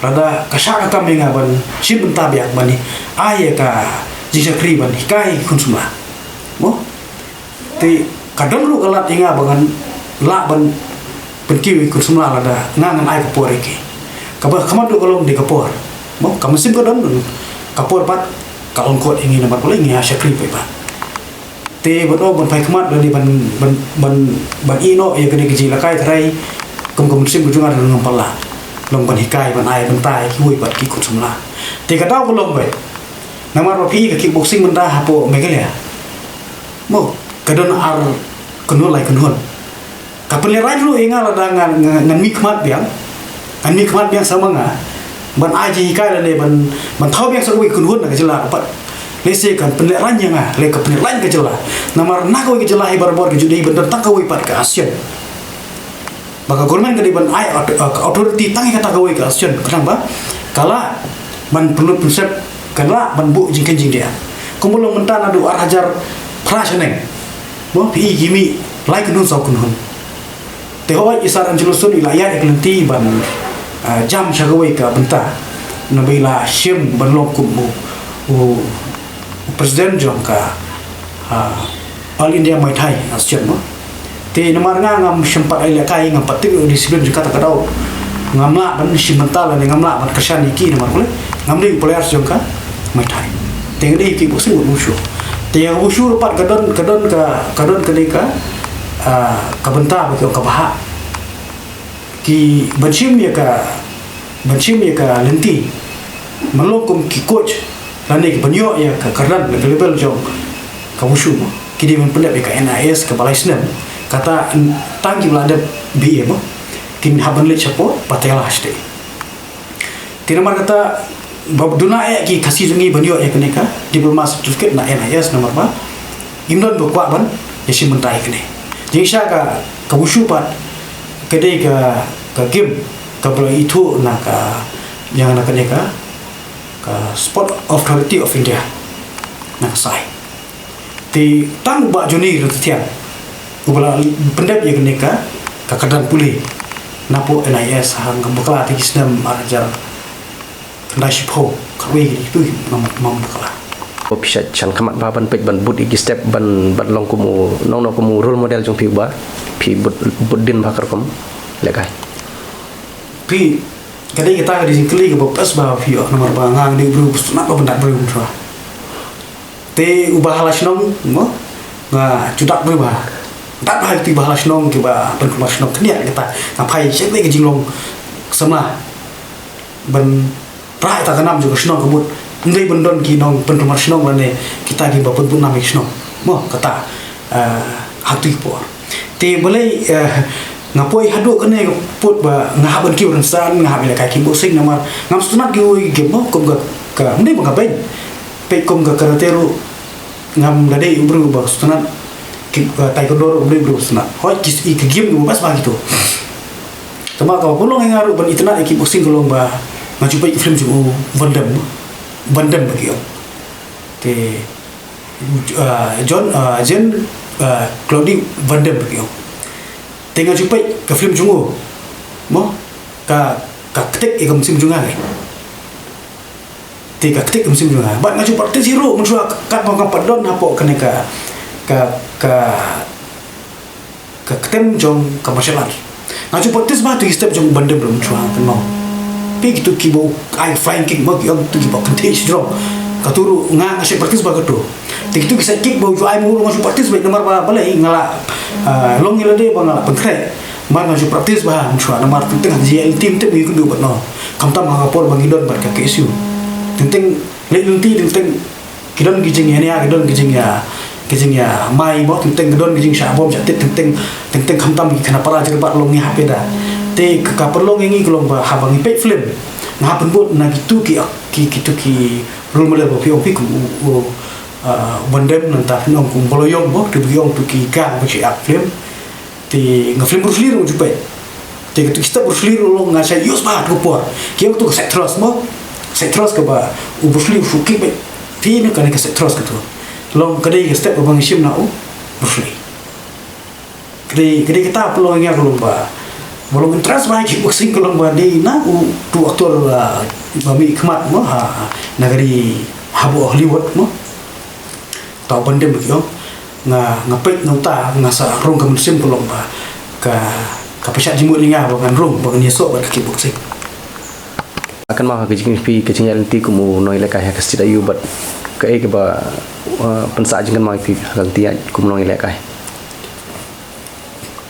lada ka shah ka kam ïa nga ban shim bynta biang ban ai ïa ka jingshakri ban hikai khun samla, mo. Te ka don ruh ka lad ïa nga ba ngan lah ban pynkiew ïa ki khun samla lada nga ngan ai ka por ïa ki. Kaba kham duh ka long dei ka por. Mo, ka mynsiem ka don, ka por pat ka long khot ïa ngi namar balei ngi ïa shakri paidbah. Te ban ong ban phai khmat lane ban, ban, ban, ban ïeh noh ïa kane ka jingïalehkai tharai kum ka mynsiem ka jong nga ruh ngam pat lah. Long ban hikai, ban ai bynta ïa kiwei pat ki khun samla. Te ka daw ka long beit. Namar ba phi ïohi ka kickboxing mynta hapoh Meghalaya. Mo, ka don ar kynhun lai kynhun. Ka pynlehraiñ ruh ïa nga lada nga, nga, ngan mihkhmat biang. Ngan mihkhmat biang sa ma nga. Ban ai jinghikai lane ban, ban thaw biang sa kawei ka kynhun na ka jylla pat. Lehse kan pynlehraiñ ïa nga, lane ka pynlehraiñ ka jylla. Namar na kawei ka jylla hi barabor ka jong ngi ban don tang kawei pat ka ASEAN. Ba ka government ka dei ban ai aut-, uh, ka authority tang ïa kata kawei ka ASEAN. Khnang ba ka lah ban pynlut pynsep, ka lah ban buh jingkheiñ jingdiah. Kumba long mynta naduh ar hajar phra shaneng. Mo, phi ïohi ki mih lai kynhun saw kynhun. Te hooid i Sir Angelo Sun i la ïaid ïa ka lynti ban, ah, jam sha kawei ka bynta. Naba i la shim ban long kum u, u, u president jong ka, ah, All India Muay Thai Association mo. Te namar nga ngam shym pat ai lehkai, ngam pat tip ïa u discipline jong kata ka daw. Ngam lah ban shim bynta lane ngam lah ban kyrshan ïa ki namar kule ngam dei u player jong ka Muay Thai. Te nga dei kickboxing bad wushu. Te ïa wushu ruh pat ka don, ka don ka, ka don ka dei ka, ah, ka bynta ba ki ong ka bhah. Ki ban shim ïa ka, ban shim ïa ka lynti. Ban long kum ki coach lane ki ban ïoh ïa ka kyrdan, ka level jong ka wushu mo. Ki dei ban pyndep ïa ka NIS kaba lai snem. Kata n-, tang kiba la dep BA mo. Kin hap ban leit shapoh Patiala shatei. Te namar kata ba duna eh ki Khasi jong ngi ban ïoh ïa kane ka diploma certificate na NIS namar ba ngim don ba kwah ban ïa shim bynta ïa kane. Jingshisha ka, ka wushu pat ka dei ka, ka game kaba la ithuh na ka, ïa na kane ka, ka Sport Authority of India na ka SAI. Te tang u Bah Johnny Ratithiang uba la pyndep ïa kane ka, ka kyrdan pule napoh NIS ha, ngam bakla te ki snem ar hajar khyndai shiphew khatwei, kine kitu ngam, ngam bakla. Phi shait shan khmat bha ban peit ban bud ïa ki step ban, ban long kum u, nong nong kum u role model jong phi uba phi bud, bud dien bha ka rukom lehkai. Phi, ka dei kata ka dei jingkylli kaba best bha phi ïoh namar ba nga dei u briew ba sngewtynnat ban dak briew mynta. Te u Bah Hala Shnong mo, nga ju dak briew bha. Dak bha ïa kito ki Bah Hala Shnong kiba pynkulmar shnong, khyndiat kata nga phai sha kane ka jinglong samla ban rah ïa ka nam jong ka shnong ka mut ym dei ban don ki nongpynkulmar shnong lane kita kiba pynbud nam ïa ka shnong. Mo, kata, eh, ha kito ki por. Te balei, eh, nga poi haduh kane ka pud ba nga hap ban kiew rynsan, nga hap ïalehkai kickboxing namar ngam sngewtynnat kiwei ki game mo, kum ka, ka, ym dei ba nga beiñ. Peit kum ka karate ruh ngam da dei u briew ba sngewtynnat, ki, eh, taekwondo ruh ym dei u briew ba sngewtynnat. Hooid ki, ki game kiba best bha kito. Tangba kaba pynlong ïa nga ruh ban itynnat ïa kickboxing ka long ba nga ju peit ka film jong u Van Damme, Van Damme ba ki ong. Te, ah, John, ah, Jean, ah, Claude Van Damme ba ki ong. Te nga ju peit ka film jong u. Mo, ka, ka ktik ïa ka mynsiem jong nga. Te ka ktik ka mynsiem jong nga. Bad nga ju practice hi ruh mynshuwa katba nga pat don hapoh kane ka, ka, ka, ka ktem jong ka martial art. Nga ju practice bha kito ki step jong u Van Damme ruh mynshuwa, kynmaw. Peit kito kiba ai flying kick mo, ki ong kito kiba kynthih shajrong. Kato ruh nga, nga shait practice bha kato. Te kito ki side kick ba u ju ai mo ruh nga ju practice bha namar ba balei nga la, ah, long ïa lade ba nga la pynkhreh. Namar nga ju practice bha mynshuwa namar teng teng ha ka J I L T ym tip ngi kynduh bad no. Khamtam ha ka por ba ngi don bad ka K S U. Teng teng leit lynti teng teng ki don ki jingïania, ki don ki jingïa, ki jingïamai mo, teng teng ki don ki jingshah bom shah tit, teng teng, teng teng khamtam ki khana para jyrbat long ngi hap ïada. Te ka, ka pynlong ïa ngi ka long ba haba ngi peit film nga hap pynbud na kito ki, ki, kito ki role model ba phi ong phi kum u, u, ah, Van Damme, nangta phin ong kum Bolo Yeung mo, kito ba ki ong kito ki gang ba ki act film. Te nga film Bruce Lee ruh nga ju peit. Te katu ki step Bruce Lee ruh long nga shait use bha ha katu ka por. Ki ong katu ka side thrust mo. Side thrust kaba u Bruce Lee u shoot kick beit. Te ne kane ka side thrust katu. Long ka dei ka step kaba nga shim na u Bruce Lee. Ka dei, ka dei kata pynlong ïa nga ka long ba, ba long interest bha ha kickboxing ka long ba dei na utu u actor, ah, ba mih khmat mo ha, na ka dei hapoh Hollywood mo. Uta u Van Damme ba ki ong. Nga, nga peit na uta, nga sa rung ka mynsiem ka long ba ka, Ka pyrshah jingmut ïa nga ba ngan rung, ba ngan ïasoh bad ka kickboxing. Kynmaw ha ka jingphi, ka jingïaid lynti kum u nongïalehkai ha ka state aiu bad kaei kaba, uh, pynsah jingkynmaw ïa phi ha ka lynti ïaid kum u nongïalehkai?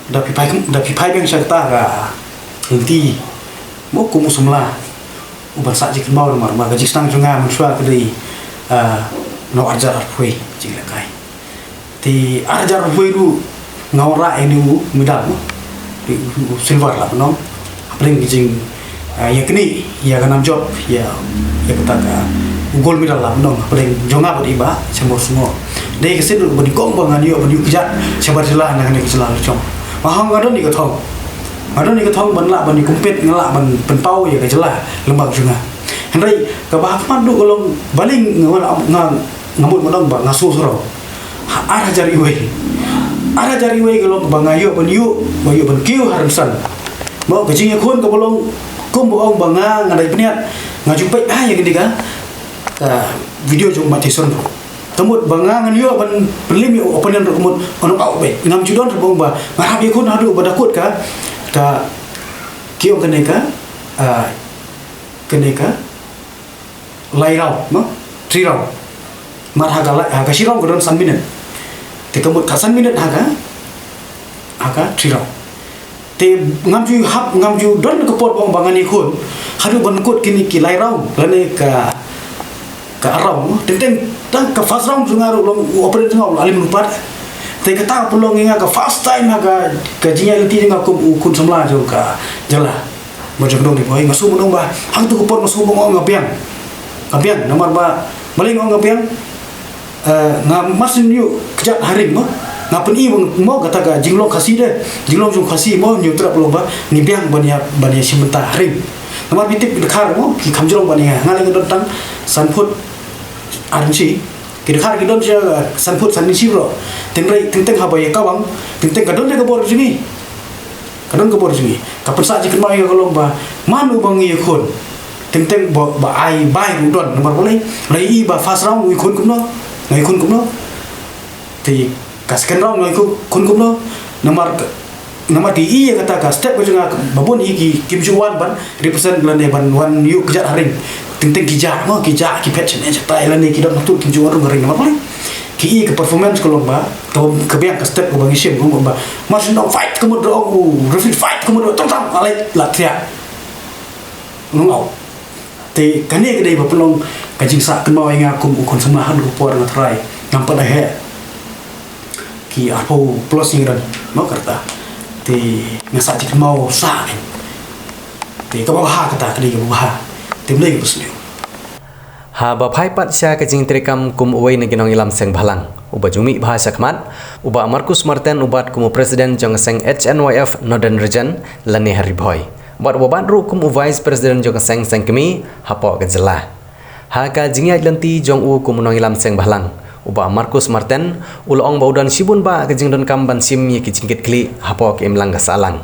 Da phi phai, da phi phai biang sha kata ka lynti mo kum u samla u ban sah jingkynmaw namar ba ka jingsdang jong nga mynshuwa ka dei, uh, na u arhajar arphew wei jingïalehkai. Te arhajar arphew wei ruh nga wanrah ïa une u medal mo. Te u, u silver lah ban ong. Hapdeng ka jing, ah, ïa kane, ïa ka nam jop, ïa, ïa kata ka, u gold medal lah ban ong. Hapdeng jong nga bad i Bah Shembor Shngo. Dei ka sien ruh ba nyngkong ba ngan ïoh ban ïoh kjat shabar jylla na kane ka jylla la jong. Nga hap nga don ïa ka thong. Nga don ïa ka thong ban lah ban ïa compete, nga lah ban pynpaw ïa ka jylla lyngba ka jong nga. Hynrei kaba ha khmat ruh ka long balei nga, nga, nga mut ban ong ba nga sngew surok. Ha, arhajar iwei. Arhajar iwei ka long ba nga ïoh ban ïoh, ba ïoh ban kiew ha rynsan. Mo, ka jingïakhun kaba long kum ba ong ba nga, nga dei pynïaid, nga ju peit ha ïa kane ka, ka video jong Mike Tyson. Ka mut ba nga ngan ïoh ban pynlim ïa u opponent ruh ka mut, ono au beit. Ngam ju don ruh ba ong ba nga hap ïakhun haduh ba da kut ka, ka, ki ong kane ka, ah, kane ka lai round, no? Three round. Mar ha ka lai, ha ka shi round ka don san minit. Te ka mut ka san minit ha ka, ha ka three round. Te ngam ju hap, ngam ju don ka por ba ong ba ngan ïakhun haduh ban kut kine ki lai round lane ka, ka ar round, no? Teng teng tang ka first round jong nga ruh long u opponent jong nga u la leh mlupat. Te kata ka pynlong ïa nga ka first time ha ka, ka jingïaid lynti jong nga kum u khun samla jong ka jylla. Ba jong dong di boy, nga sngew ban ong ba ha kato ka por nga sngew ban ong nga biang. Nga biang namar ba, balei nga ong nga biang? Eh, nga mar shu ïoh kjat ha ring mo. Nga pyni ba mo kata ka jinglong Khasi de, jinglong jong Khasi mo, ngi trap long ba ngi biang ban ïa, ban ïa shim bynta ha ring. Namar phi tip ki dkhar mo, ki kham jrong ban ïa, nga leh nga don tang san phut ar inchi. Ki dkhar ki don sha san phut san inchi bro. Teng rei, teng teng haba ïa kawang, teng teng ka don de ka bor jong ngi. Ka don ka bor jong ngi. Ka pynsah jingkynmaw ïa nga ka long ba man u ba ngi ïakhun. Teng teng ba, ba ai bai ruh don namar balei? La i ba first round u ïakhun kumno? Nga ïakhun kumno? Te ka second round nga ïakhun kumno? Namar ka, namar ki i ïa kata ka step ka jong nga ba bun hi ki kim ju wan ban represent lane ban wan ïuh kjat ha ring. Teng teng ki jah mo, ki jah ki phet shen shen tai lane ki don hato kim ju wan rung ha ring namar balei? Ki i ka performance ka long ba ka, ka biang ka step ka ba ngi shim ka mut ba mar shu ong fight ka mut da ong u referee fight ka mut da tang tang alai la thiah. Nong au. Te kane ka dei ba pynlong ka jingsah kynmaw ïa nga kum u khun samla haduh ka por nga trai. Ngam pat da heh. Ki arphew plus ïa nga don mo kata. Te nga sah jingkynmaw sah. Te kaba bha kata ka dei kaba bha. Te ym dei kaba sniew. Haba phai pat sha ka jingtreikam kum uwei na ki nongïalam seng bhalang, uba ju mih bha sha khmat, u Bah Marcus Marten u bat kum u president jong ka seng H N Y F Northern Region lane ha Ri Bhoi. Bad uba bat ruh kum u vice president jong ka seng seng kmie hapoh ka jylla. Ha ka jingïaid lynti jong u kum u nongïalam seng bhalang, u Bah Marcus Marten u la ong ba u don shibun bah ka jingdonkam ban shim ïa ki jingkitkhlieh hapoh ka imlang ka sahlang.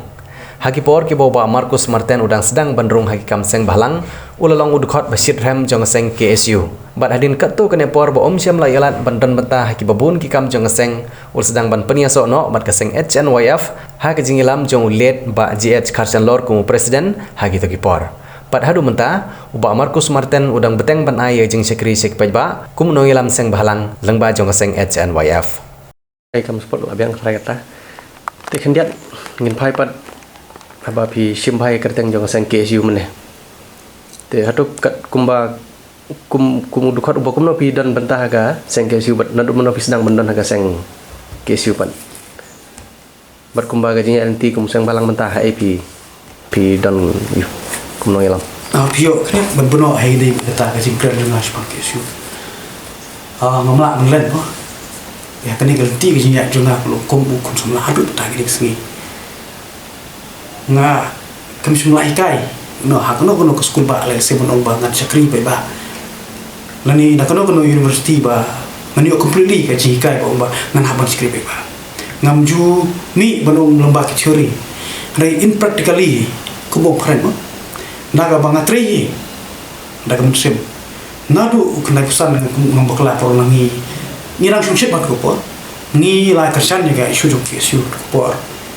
Ha ki por kiba u Bah Marcus Marten u dang sdang ban rung ha ki kam seng bhalang, u la long u dkhot ba shitrhem jong ka seng K S U. Bad hadien katto katne por ba um shym la ïalad ban don bynta ha kiba bun ki kam jong ka seng, u la sdang ban pynïasoh noh bad ka seng H N Y F ha ka jingïalam jong u late Bah G H Kharchanlor kum u president ha kito ki por. Bad haduh mynta, u Bah Marcus Marten u dang bteng ban ai ïa ka jingshakri sha ki paidbah kum u nongïalam seng bhalang lyngba jong ka seng H N Y F. Ai kam sport la biang trai kata. Te khyndiat ngin phai pat haba phi shim bha ïa ka kyrteng jong ka seng K S U mynne. Te hato kat kumba kum, kum u dkhot uba kumno phi don bynta ha ka seng K S U bad naduh mynno phi sdang ban don ha ka seng K S U pat. Bad kumba ka jingïaid lynti kum seng bhalang mynta ha ei phi phi don ïa u kum nongïalam. Ah, phi ïoh khyndiat ban bynnoh ha ei dei kata ka jingkren jong nga shaphang K S U. Ah, ngam lah ban len mo. Ïa kane ka lynti ka jingïaid jong nga ka long kum u khun samla haduh kata kine ki sngi. Nga kam shym la hikai noh ha kano kano ka skul ba lehse ban ong ba ngan shakri paidbah. Lane na kano kano university ba ngan ïoh completely ka jinghikai ba ong ba ngan hap ban shakri paidbah. Ngam ju mih ban ong lyngba ki theory. Hynrei in practically, kumba ong phareng mo. Na kaba nga trei hi da ka mynsiem. Naduh u khyndai phew san ngam bakla por na ngi, ngi dang shongshit bad ka por. Ngi la kyrshan ïa ka issue jong K S U ka por.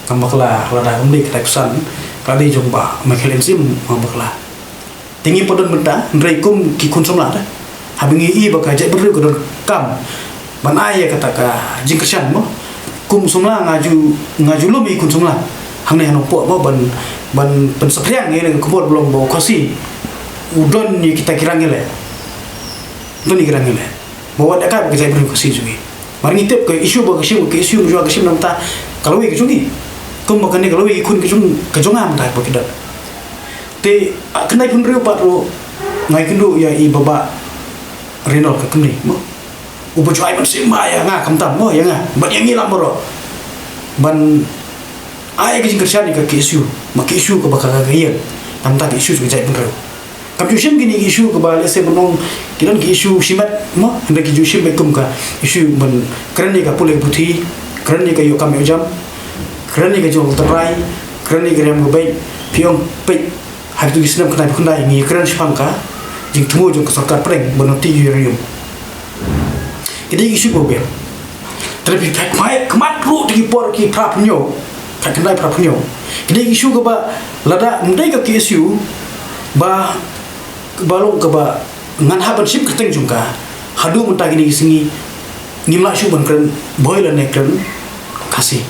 Kam bakla, lada kam dei ka type san, ka dei jong Bah Michael M C, kam bakla. Te ngi pat don bynta, hynrei kum ki khun samla da. Haba ngi i ba ka jaitbynriew ka donkam ban ai ïa kata ka jingkyrshan mo. Kum samla nga ju, nga ju lum ïa ki khun samla hangne ha Nongpoh mo, ban, ban pynsaphriang ïa kane ka khubor ba long ba u Khasi u don ïa kita ki rang ïaleh. Don ïa ki rang ïaleh. Ba wat ïa ka ba ka jaitbynriew Khasi jong ngi. Mar ngi tip ka issue ba ka shim, ka issue mynjur ka shim namar ka lawei ka jong ngi. Kumba kane ka lawei ki khun ka jong, ka jong nga mynta ba ki don. Te, ah, khyndai phew hynriew pat ruh nga ïakynduh ïa i Bah Bah Reynolds ka Kmie mo. Uba ju ai mynsiem bha ïa nga khamtam mo, ïa nga bad ïa ngi lang baroh ban ai ka jingkyrshan ïa ka K S U, ma ka issue kaba ka, ka, ka ïeng. Namar ka issue ka jaitbynriew. Kam ju shim kine ki issue kaba lehse ban ong ki don ki issue shimet mo, hynrei ki ju shim beit kum ka issue ban kren ïa ka pule puthi, kren ïa ka ïoh kam ïoh jam, kren ïa ka jingtynrai, kren ïa ka riam ka beit. Phi ong peit, ha kito ki snem khyndai phew khyndai ngi kren shaphang ka jingthmu jong ka sorkar pdeng ban nongtih ïa u uranium. Kine ki issue ba biang. Te phi peit khmat, khmat ruh te ki por ki phra phew hynñiew, khyndai phra phew hynñiew. Kine ki issue kaba lada ym dei ka K S U ba, ba long kaba ngan hap ban shim kyrteng jong ka. Haduh mynta kine ki sngi ngim lah shuh ban kren Bhoi lane kren Khasi.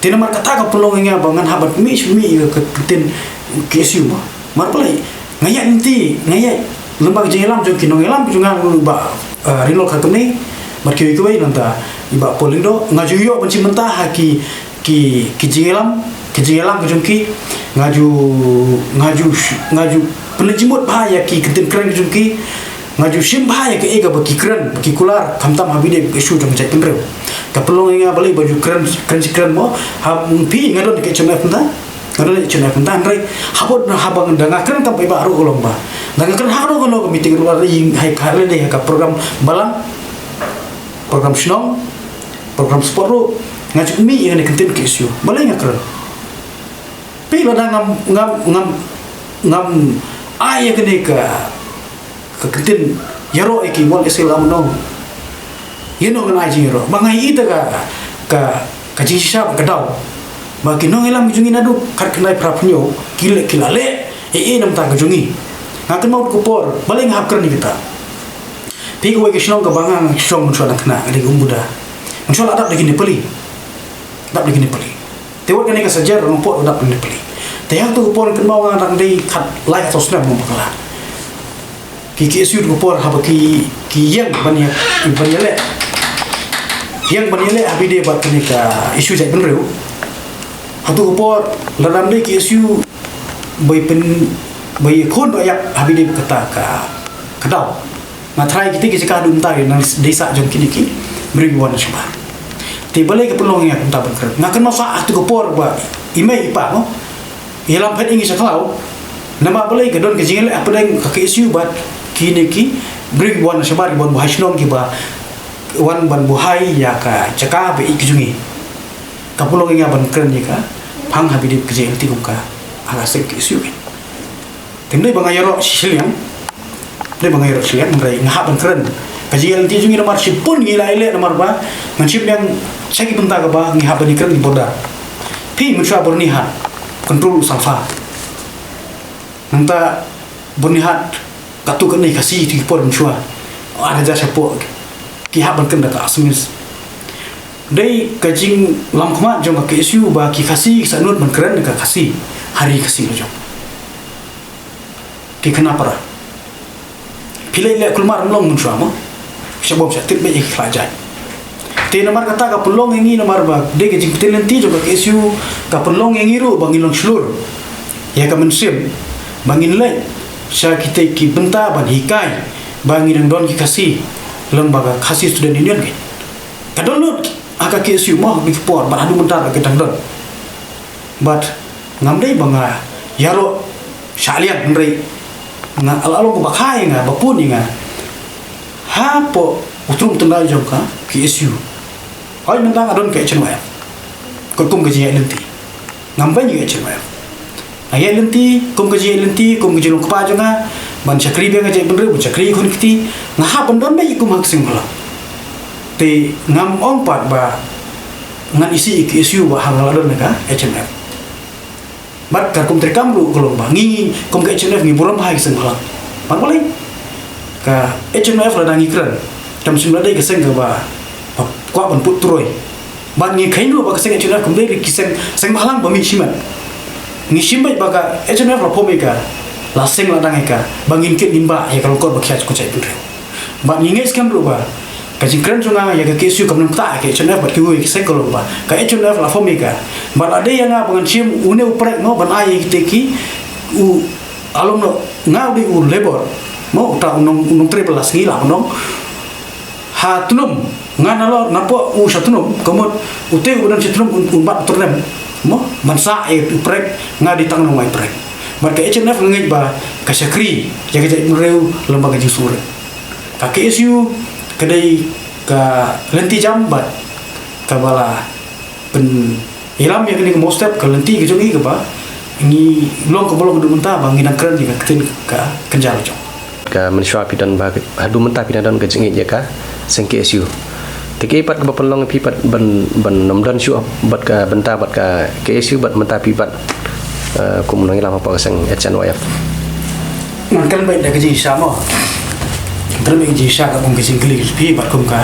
Te namar kata ka pynlong ïa nga ba ngan hap ban mih shu mih ïa ka ktien K S U mo. Mar balei? Nga ïaid lynti, nga ïaid lyngba ka jingïalam jong ki nongïalam jong nga, u Bah, eh, Reynolds ka Kmie bad kiwei kiwei, nangta i Bah Paul Lyngdoh, nga ju ïoh ban shim bynta ha ki, ki, ki jingïalam, ki jingïalam ka jong ki. Nga ju, nga ju, nga ju pynleit jingmut bha ïa ki ktien kren ka jong ki. Nga ju shim bha ïa kaei kaba ki kren, ba ki kular, khamtam ha bynta ka issue jong ka jaitbynriew. Ka pynlong ïa nga balei ba ju kren, kren shi kren mo, ha phi nga don ka H M F mynta. Nga don ka H M F mynta, hynrei haba, haba nga, da nga kren kam paidbah ruh ka long ba, da nga kren ha kano kano ka meeting ruh, lada ïing hai ka, lada ha ka program balang, program shnong, program sport ruh, nga ju mih ïa kane ka ktien K S U. Balei nga kren? Phi, lada ngam, ngam, ngam, ngam ai ïa kane ka, ka ktien ïaroh ïa ki, wan ïa sila mynno. Ïa no ngan ai jingïaroh? Ba nga ïohi da ka, ka, ka jingshisha ba ka daw ba ki nongïalam ki jong ngi naduh khatkhyndai phra phew hynñiew ki leh, ki la leh ei ei namar ka jong ngi. Nga kynmaw ka por balei nga hap kren ïa kata. Phi, kawei ka shnong kaba nga, nga shong mynshuwa na khynnah, nga dei ka Umbuda. Mynshuwa la dap da ki Nepali. Dap da ki Nepali. Te wat kane ka Sajer Nongpoh dap da ki Nepali. Te ha kato ka por kynmaw nga dang dei khatlai khatsaw snem mo bakla. Ki, ki K S U kato ka por haba ki, ki ïeng ban ïa, ban ïaleh. Ïeng ban ïaleh ha bynta bad kane ka issue jaitbynriew. Hato ka por lada ym dei ki K S U ba ïa pyn, ba ïa khun ba ïap ha bynta kata ka, ka daw. Nga tharai kita ki jaka haduh mynta nang dei sah jong kine ki briew wan shabar. Te balei ka pynlong ïa nga kumta ban kren? Nga kynmaw sah ha kato ka por ba i mei i pa mo ïalam phet ïa ngi sha khlaw. Namar balei ka don ka jingïaleh hapdeng ka K S U bad kine ki briew wan shabar, wan buhai shnong kiba wan ban buhai ïa ka jaka ba ïeit ka jong ngi. Ka pynlong ïa nga ban kren ïa ka phang ha bynta ka jingïaleh kum ka ha ka seng K S U. Te ym dei ba nga ïaroh shiliang, ym dei ba nga ïaroh shiliang, hynrei nga hap ban kren. Ka jingïaleh jong ngi namar shibun ngi la ïaleh namar ba ngan shim biang sha ki bynta kaba ngi hap ban ïakren ki border. Phi, mynshuwa Byrnihat control u Salva. Nangta Byrnihat katto katne Khasi, te ki por mynshuwa ar hajar shapoh ki hap ban kren da ka Assamese. Dei ka jinglam khmat jong ka K S U ba ki Khasi ki sah nud ban kren da ka Khasi ha ri Khasi la jong. Ki khynnah para, phi leit leh kulmar ym long mynshuwa mo. Sha bom sha tip beit ïa ki khlajait. Te namar kata ka pynlong ïa ngi, namar ba dei ka jingpyntip lynti jong ka K S U, ka pynlong ïa ngi ruh ba ngin long shlur ïa ka mynsiem ba ngin leit sha kitei ki bynta ban hikai ba ngi dang don ki Khasi, long ba ka Khasi Student Union ki ka don lut ha ka K S U mo, ha ki por bad haduh mynta ka dang don. Bad ngam dei ba nga ïaroh shah liang, hynrei nga la long ba kha ïa nga, ba pun ïa nga hapoh u trum tyndai jong ka K S U. Hooid, mynta nga don ka H N Y F. Kum ka jingïaid lynti ngam beiñ ïa ka H N Y F. Nga ïaid lynti kum ka jingïaid lynti, kum ka jinglong kpa jong nga ban shakri biang ïa ka jaitbynriew, ban shakri ïa ka khun kti. Nga hap ban don beit kum ha ka seng bhalang. Te ngam ong pat ba Ngan isih ïa ka KSU ba ha nga la don ka HNF. Bad ka kum treikam ruh ka long ba ngi kum ka HNF ngi burom ha ka seng bhalang. Bad balei? Ka HNF lada ngi kren, kam shym la dei ka seng kaba, ba kwah ban put turoi. Bad ngi kheiñ ruh ba ka seng HNF kam dei ki seng, seng bhalang ba mih shimet. Ngi shim beit ba ka HNF la pom ïa ka, la seng la dang ïa ka, ba ngin kit ngin bah ïa ka lyngkot ba khia jong ka jaitbynriew. Bad ngi ngeit skhem ruh ba ka jingkren jong nga ïa ka KSU kam nym ktah ïa ka HNF bad kiwei ki seng, ka long ba ka HNF la pom ïa ka. Bad la dei ïa nga ba ngan shim une u prek mo ban ai ïa kita ki, u, la long noh nga u dei u labour mo, uta u nong, u nongtrei ba la sngi la nong ha tnum. Nga nalor napoh u sha tnum, ka mut ute u ba don sha tnum un, un bat u tyrnem mo, ban sah ïa u prek, nga dei tang nongwai prek. Bad ka HNF nga ngeit ba ka shakri ïa ka jaitbynriew lem bad ka jingsngewrit. Ka KSU ka dei ka lynti jam bad kaba la pynïalam ïa kane ka mawstep, ka lynti ka jong ngi kaba ngi long kaba long haduh mynta ba ngi dang kren ïa ka ktien ka kynja la jong. Ka mynshuwa phi don ba haduh mynta phi dang don ka jingïeit ïa ka seng KSU. Te kaei pat kaba pynlong ïa phi pat ban, ban ym don shuh bad ka bynta bad ka KSU bad mynta phi pat, eh, kum u nongïalam hapoh ka seng HNYF? Ngan kren beit da ka jingshisha mo. Ngan kren beit ka jingshisha ka kum ka jingkylli ka jong phi bad kum ka,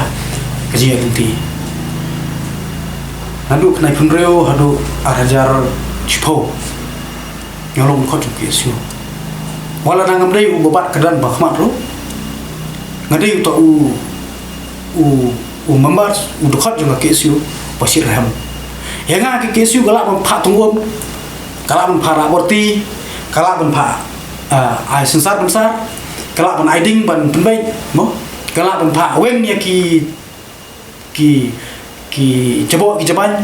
ka jingïaid lynti. Naduh khyndai phew hynriew haduh ar hajar shiphew, nga long u dkhot jong ka KSU. Wat la dang ngam dei u ba bat kyrdan ba khmat ruh, nga dei uta u, u, u member, u dkhot jong ka KSU ba shitrhem. Ïa nga ka KSU ka lah ban phah tnga um, ka lah ban phah rah borti, ka lah ban phah, ah, ai synsar pynsar, ka lah ban ai ding ban pynbeit mo, ka lah ban phah weng ïa ki, ki, ki jaboh ki jaban.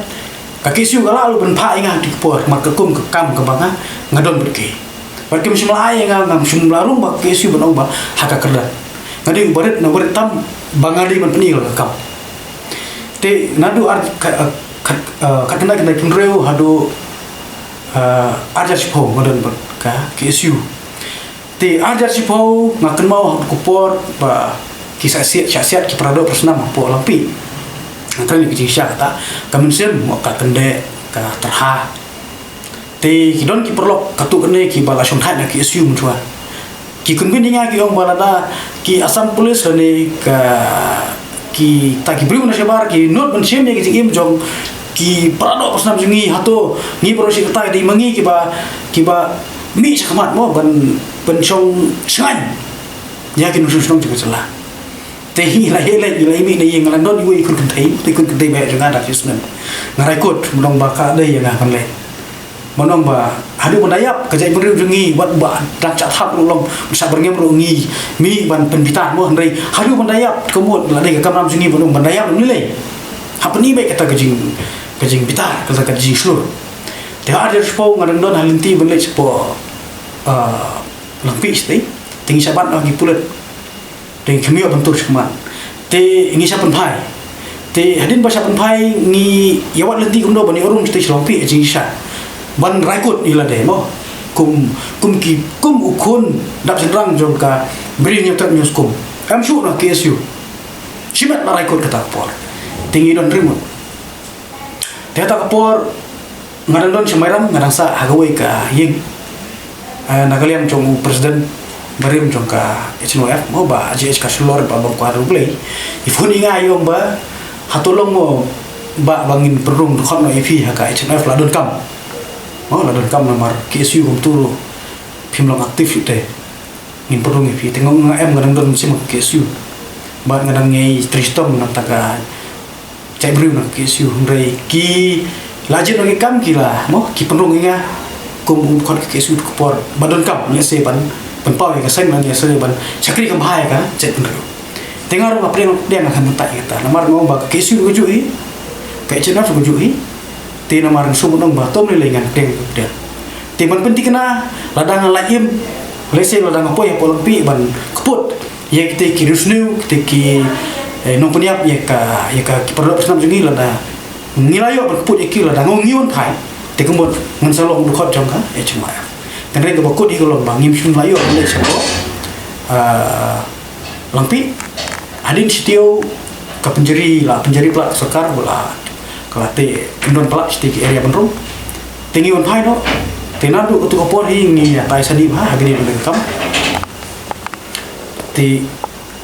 Ka KSU ka lah ruh ban phah ïa nga ha kito ki por, namar ka kum ka kam kaba nga, nga don bad ki. Bad kim shym la ai ïa nga, ngam shym la rung ba ka KSU ban ong ba ha ka kyrdan. Nga dei u barit na barit tam ba nga dei ban pyni ïa ka kam. Te naduh ar, ka, ka, ka, khyndai, khyndai phew hynriew haduh, eh, ar hajar shiphew nga don bad ka KSU. Te ar hajar shiphew nga kynmaw ha ka por ba ki shah siat, shah siat ki para doh para snam hapoh Langpih. Nga kren ïa ka jingshisha kata, ka mynsiem, mo, ka kyndeh, ka tyrha. Te ki don ki paralok katto katne kiba la shongthait na ka KSU mynshuwa. Ki convince ïa nga ki ong ba lada ki Assam Police lane ka, kita ki briew na shabar ki nud ban shim ïa ki jingim jong ki para doh para snam jong ngi, hato ngi baroh shi katta dei ma ngi kiba, kiba mih shakhmat mo ban, ban shong shngaiñ ïa ki nongshong shnong jong ka jylla. Te ngi la ïaleh, ngi la mih na ïing, nga la don iwei i khun kynthei, i khun kynthei ba ïa jong nga da shi snem. Nga rai kut, ban ong ba ka dei ïa nga ban leh. Ban ong ba haduh ban da ïap ka jaitbynriew jong ngi, wat ba dang shah thap ruh long, ban shah byrngem ruh ngi mih ban pynbitar mo, hynrei haduh ban da ïap ka mut la dei ka kamram jong ngi ban ong ban da ïap lei lei. Hap pyni beit kata ka jing, ka jingbitar, kata ka jingshlur. Te ha ar hajar shiphew nga dang don ha lynti ban leit shapoh, ah, Langpih shatei. Te ngi shah bat na ki pulit. Te ngi khmih ban tur shakhmat. Te ngi shah pynphai. Te hadien ba shah pynphai ngi ïa wad lynti kumno ban ïa rung shatei sha Langpih, eh, jingshisha. Ban rai kut ïa lade mo. Kum, kum ki, kum u khun dap shynrang jong ka Bri Hynñiewtrep Hynñiewskum. Em shuh na ka KSU. Shimet la rai kut kata ka por. Te ngi don ri mut. Te kata ka por nga dang don sha Mairang, nga dang sah ha kawei ka ïing. Eh, na ka liang jong u president barim jong ka HNYF mo, Bah J H Kharshilor, Bah Bangkwar Rublei. I phone ïa nga, i ong ba hato long mo ba, ba ngin pynrung dkhot noh ïa phi ha ka HNYF, la donkam. Mo, la donkam namar KSU kumtu ruh phim long active shuh te. Ngin pynrung ïa phi. Te nga ong em, nga dang don mynsiem ha ka KSU. Bad nga dang ngeit tristom na kata ka jaitbynriew na ka KSU, hynrei ki la jied noh ki kam, ki la mo, ki pynrung ïa nga kum u dkhot ka KSU ka por ba donkam, lehse ban pynpaw ïa ka seng lane lehse ban shakri kham bha ïa ka jaitbynriew. Te nga ruh nga pdiang, pdiang, nga kynmaw ïa kata namar nga ong ba ka KSU ka juh hi, ka HNYF ka juh hi. Te namar nga shu ong ba to ym lei lei, ngan pdiang, pdiang. Te ban pynthikna, lada nga la im, lehse lada nga poi hapoh Langpih ban kput ïa kita ki riewsniew, kita ki, eh, nongpynïap ïa ka, ïa ka, ki para doh para snam jong ngi, lada ngi la ïoh ban kput ïa ki, lada nga, ngi wan phai, te ka mut ngan sa long u dkhot jong ka HNYF. Hynrei kaba kut hi ka long ba ngim shym la ïoh ban leit shapoh, ah, Langpih. Hadien shi taïew ka pynjari, la pynjari palat ka sorkar, ba la, ka Te kin don palat sha ki area ban rung. Te ngi wan phai noh. Te naduh kato ka por hi ngi ïatai sani bha ha kine ki kam. Te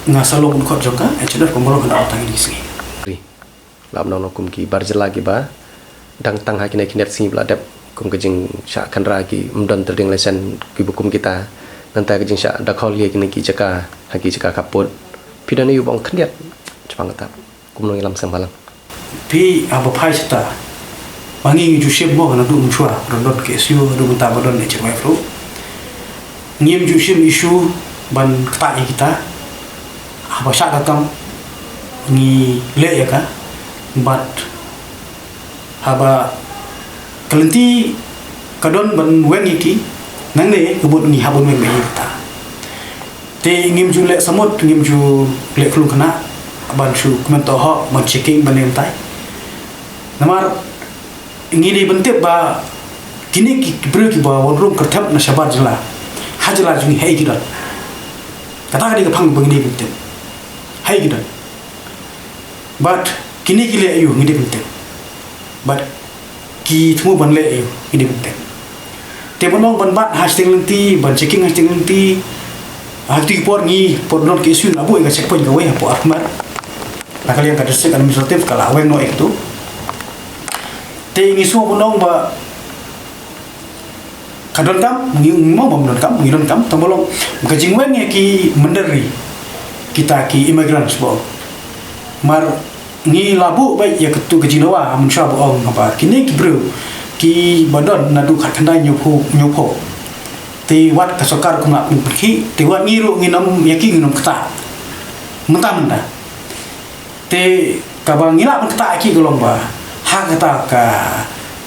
nga sa long u dkhot jong ka H N F kumba long ha kine ki sngi. Ri. Lah ban ong kum ki bar jylla kiba dang tang ha kine ki khyndiat sngi ba la dep, kum ka jingshah khynra ki ym don tyrdeng lesen kiba kum kita. Nangta ka jingshah da khol ïa kine ki jaka ha ki jaka khappud. Phi don ïa u ba ong khyndiat shaphang kata. Kumno ngi lam seng balang. Phi haba phai shata. Ba ngi ngi ju shim mo naduh mynshuwa, ba don K S U, naduh mynta ba don H M I F ruh. Ngim ju shim issue ban ktah ïa kita. Haba shah ka kam ngi leh ïa ka. Bad haba ka lynti ka don ban weng ïa ki, nangne ka mut ngi hap ban weng ïa kita. Te ngim ju leh samut, ngim ju leh khlung khynnah ban shu kmen tohok, ban checking, ban ne em tai. Namar ngi dei ban tip ba kine ki briew kiba wan rung kyrthep na shabar jylla, ha jylla jong ngi ha ei ki don. Kata ka dei ka phang ba ngi dei ban tip. Ha ei ki don. Bad kine ki leh aïu ngi dei ban tip. Bad ki thmu ban leh aïu ngi dei ban tip. Te ban ong ban bat ha shateng lynti, ban checking ha shateng lynti. Ha kito ki por ngi, por don K S U la buh ïa ka checkpoint kawei hapoh Arkhmer. Na ka liang ka district administrative ka la weng noh ïa kito. Te ngi sngewbha ban ong ba ka donkam, ngi ong ba donkam, ngi donkam, tang ba long ka jingweng ïa ki mynder ri, kita ki immigrants ba ong. Mar ngi la buh beit ïa katu ka jingdawa mynshuwa ba ong ba kine ki briew kiba don naduh khatkhyndai hynñiewphew, hynñiewphew. Te wat ka sorkar kum la pynkhih, te wat ngi ruh ngin ym ïa ki ngin ym ktah. Mynta mynta. Te kaba ngi lah ban ktah ïa ki ka long ba ha kata ka,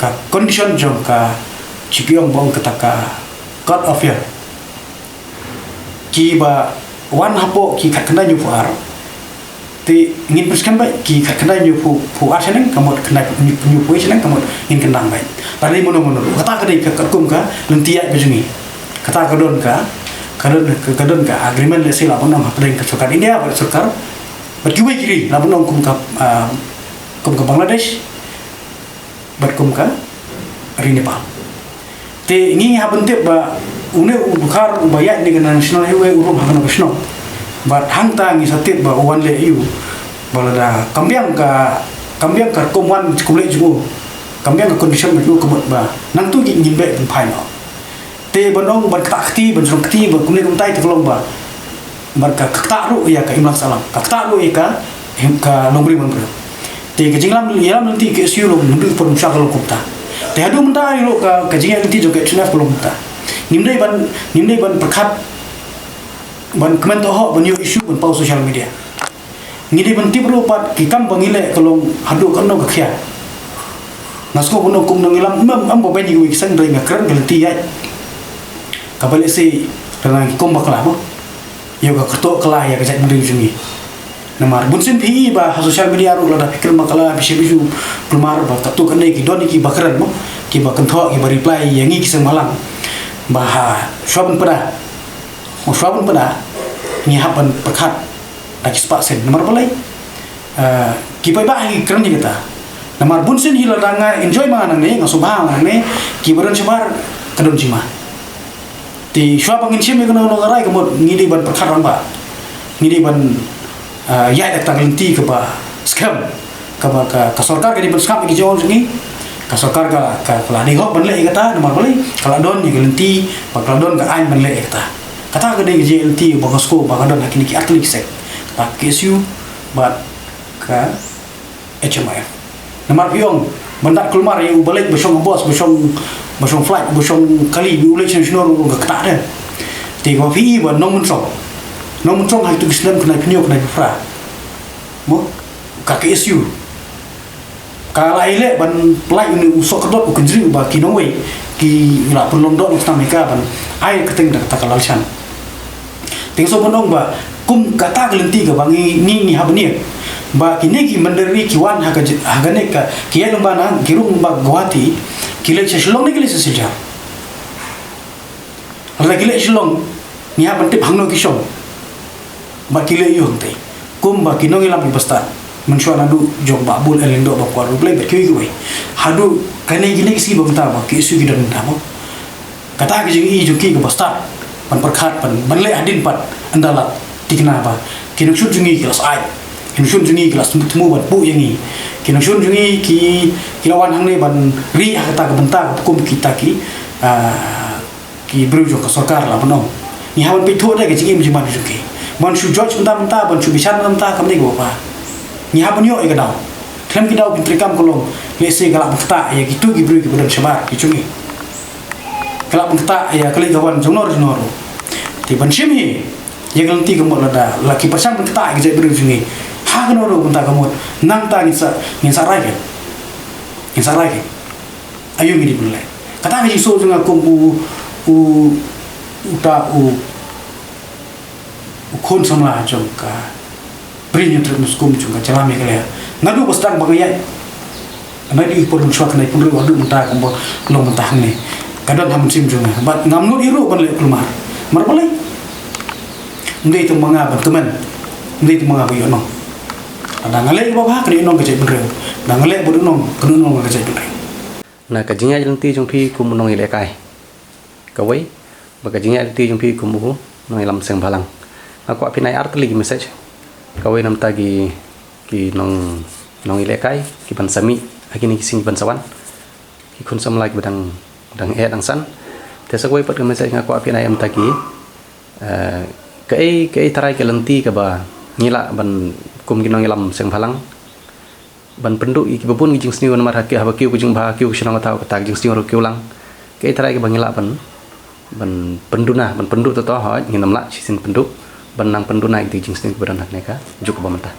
ka condition jong ka, shi ki ong ba ong kata ka court of appeal. Kiba wan hapoh ki khatkhyndai hynñiewphew ar. Te ngin pynskhem beit ki khatkhyndai hynñiewphew ar shaneng ka mut khyndai hynñiewphew shaneng ka mut ngin kyndang beit. Lada dei mano mano ruh. Kata ka dei ka katkum ka lynti ïaid ba jong ngi. Kata ka don ka, ka don ka, ka don ka agreement lehse lah ban ong hapdeng ka sorkar India bad sorkar bad kiwei ki ri, lah ban ong kum ka, ah, kum ka Bangladesh bad kum ka ri Nepal. Te ngi hap ban tip ba une u Dkhar uba ïaid ne ka National Highway u rung ha kano ka shnong. Bad hangta ngi sa tip ba u wan leh aïu. Ba lada kam biang ka, kam biang ka rukom wan kumlei jong u, kam biang ka condition jong u ka mut ba nangtu ngin beh ban phai noh. Te ban ong ban ktah kti, ban shnong kti, ban kumne kumtai te ka long ba, ban ka ktah ruh ïa ka imlang sahlang, ka ktah ruh ïa ka, ka longbriew manbriew. Te ka jingïalam, ïalam lynti ka K S U long mynta por mynshwa ka long kumta. Te haduh mynta ruh ka, ka jingïalam lynti jong ka H N F ka long kumta. Ngim dei ban, ngim dei ban pyrkhat ban kmen tohok, ban ïoh issue, ban paw social media. Ngi dei ban tip ruh pat ki kam ba ngi leh ka long haduh katno ka khia. Nga sngew ban ong kum nongïalam, em, em ba beiñ ïa kiwei ki seng, hynrei nga kren ka lynti ïaid. Kaba lehse lada ngi kren bakla mo, ïa ka kyrteng bakla ïa ka jaitbynriew jong ngi. Namar bunsien phi i ba ha social media ruh lada phi kren bakla, phi shim issue, kulmar ba katto katne ki don ki ba kren mo, ki ba kynthoh, ki ba reply ïa ngi ki seng bhalang. Ba ha shuwa ban pynda, shuwa ban pynda, ngi hap ban pyrkhat da ki spah sien. Namar balei? Eh, ki paidbah hi kren ïa kata. Namar bunsien hi lada nga enjoy ma nga nangne, nga sngewbha ma nga nangne, kiba don shabar ka don jingma. Te shuwa ba ngin shim ïa kano kano ka rai ka mut ngi dei ban pyrkhat rangbah. Ngi dei ban, eh, ïaid da kata ka lynti kaba skhem. Kaba ka, ka sorkar ka dei ban sngap ïa ki jingong jong ngi. Ka sorkar ka, ka, ka la dei hok ban leh ïa kata, namar balei? Ka la don ïa ka lynti, ba ka la don ka aiñ ban leh ïa kata. Kata ka dei ka jingïaid lynti ba nga sngewbha ba ka don ha kine ki artylli ki seng. Kata ka K S U bad ka H M I F. Namar phi ong ban dat kulmar ïa u ba leit ba shong bos, ba shong, ba shong flight, ba shong kali, u leit shano shano ruh ka ktah de. Te kaba phi i ba nongmynsong, nongmynsong ha kitu ki snem khyndai phew hynñiew khyndai phew phra. Mo, ka K S U ka la ïaleh ban pynlait ïa une u soh kdot u kynjri uba ki nongwei ki la pynlong doh nongshna Amerika ban ai kyrteng da kata ka Lalshan. Te nga sngewbha ban ong ba kum kata ka lynti kaba ngi, ngi, ngi hap ban ïeng ba kine ki mynder ri ki wan ha ka j-, ha kane ka, ki ïaid lyngba na, ki rung lyngba Guwahati, ki leit sha Shillong ne ki leit sha Silchar. Lada ki leit Shillong, ngi hap ban tip hangno ki shong. Ba ki leit aïu hangtei. Kumba ki nongïalam kiba stad. Mynshuwa naduh jong Bah Bull Lyngdoh ba kwah ruh Blei bad kiwei kiwei. Haduh kane kine ki sngi ba mynta ba ki issue ki don mynta mo. Kata ka jingïohi jong ki kaba stad ban pyrkhat ban, ban leh hadien pat ynda la thikna ba ki nongshun jong ngi ki la sait, ki nongshun jong ngi ki la thmu ban buh ïa ngi, ki nongshun jong ngi ki, ki la wan hangne ban ri ha kata ka bynta ka kum kita ki, ah, ki briew jong ka sorkar la ban ong. Ngi hap ban peit thuh da ka jingim jingman jong ki. Ban shu judge mynta mynta, ban shu bishar mynta mynta kam dei kaba bha. Ngi hap ban ïoh ïa ka daw. Khlem ki daw ki treikam ka long, lehse ka lah ban ktah ïa kitu ki briew kiba don shabar ki jong ngi. Ka lah ban ktah ïa ka leit ka wan jong no jong no ruh. Te ban shim hi ïa ka lynti ka mut lada la ki pyrshang ban ktah ïa ka jaitbynriew jong ngi, ha kano ruh ka bynta ka mut, nangta ngin sa, ngin sa rai kein. Ngin sa rai kein. Aïu ngi dei ban leh? Kata ka jingsngew jong nga kum u, u, uta u, u khun samla jong ka Bri Hynñiewtrep Nongshun jong ka jylla Meghalaya. Naduh ba sdang ba nga ïaid, naduh i por mynshuwa kane, pynriew haduh mynta kumba long mynta hangne, ka don ha mynsiem jong nga. Bad ngam nud hi ruh ban leh kulmar. Namar balei? Ym dei tang ma nga ban kmen, ym dei tang ma nga ban ïohnong. Lada nga leh kaba bha, kan ïohnong ka jaitbynriew. Lada nga leh ba duna, kan duna ka jaitbynriew. Na ka jingïaid lynti jong phi kum u nongïalehkai, kawei, bad ka jingïaid lynti jong phi kum u nongïalam seng bhalang, nga kwah phin ai ar tylli ki message. Kawei, na bynta ki, ki nong, nongïalehkai kiban sa mih ha kine ki sngi ban sa wan, ki khun samla kiba dang, dang eh dang san. Te sa kawei pat ka message nga kwah phin ai na bynta ki, eh, kaei, kaei tharai ka lynti kaba ngi lah ban, kum ki nongïalam seng bhalang, ban pynduh ïa kiba bun ki jingsniew, namar ha ki, haba kiew ka jingbha, kiew ka shnong ka thaw, kata ka jingsniew ruh kiew lang. Kaei tharai kaba ngi lah ban, ban pynduna, ban pynduh? To, to, hooid, ngin ym lah shisien pynduh, ban nang pynduna ïa ki jingsniew kiba don ha kane ka juk kaba mynta.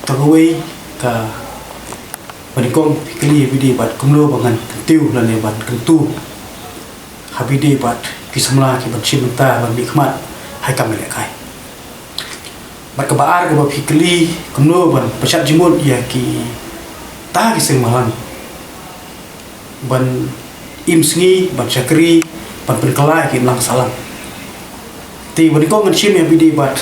To, kawei, kaba nyngkong, phi kylli ïa phi dei bad kumno ba ngan kyntiew lane ban kyntu ha phi dei bad ki samla kiban shim bynta ban mihkhmat ha ki kam ïalehkai. Bad kaba ar, kaba phi kylli kumno ban pynshad jingmut ïa kita ki seng bhalang ban im sngi, ban shakri, ban pynkylla ïa ki imlang sahlang. Te ba nyngkong ngan shim ïa phi dei bad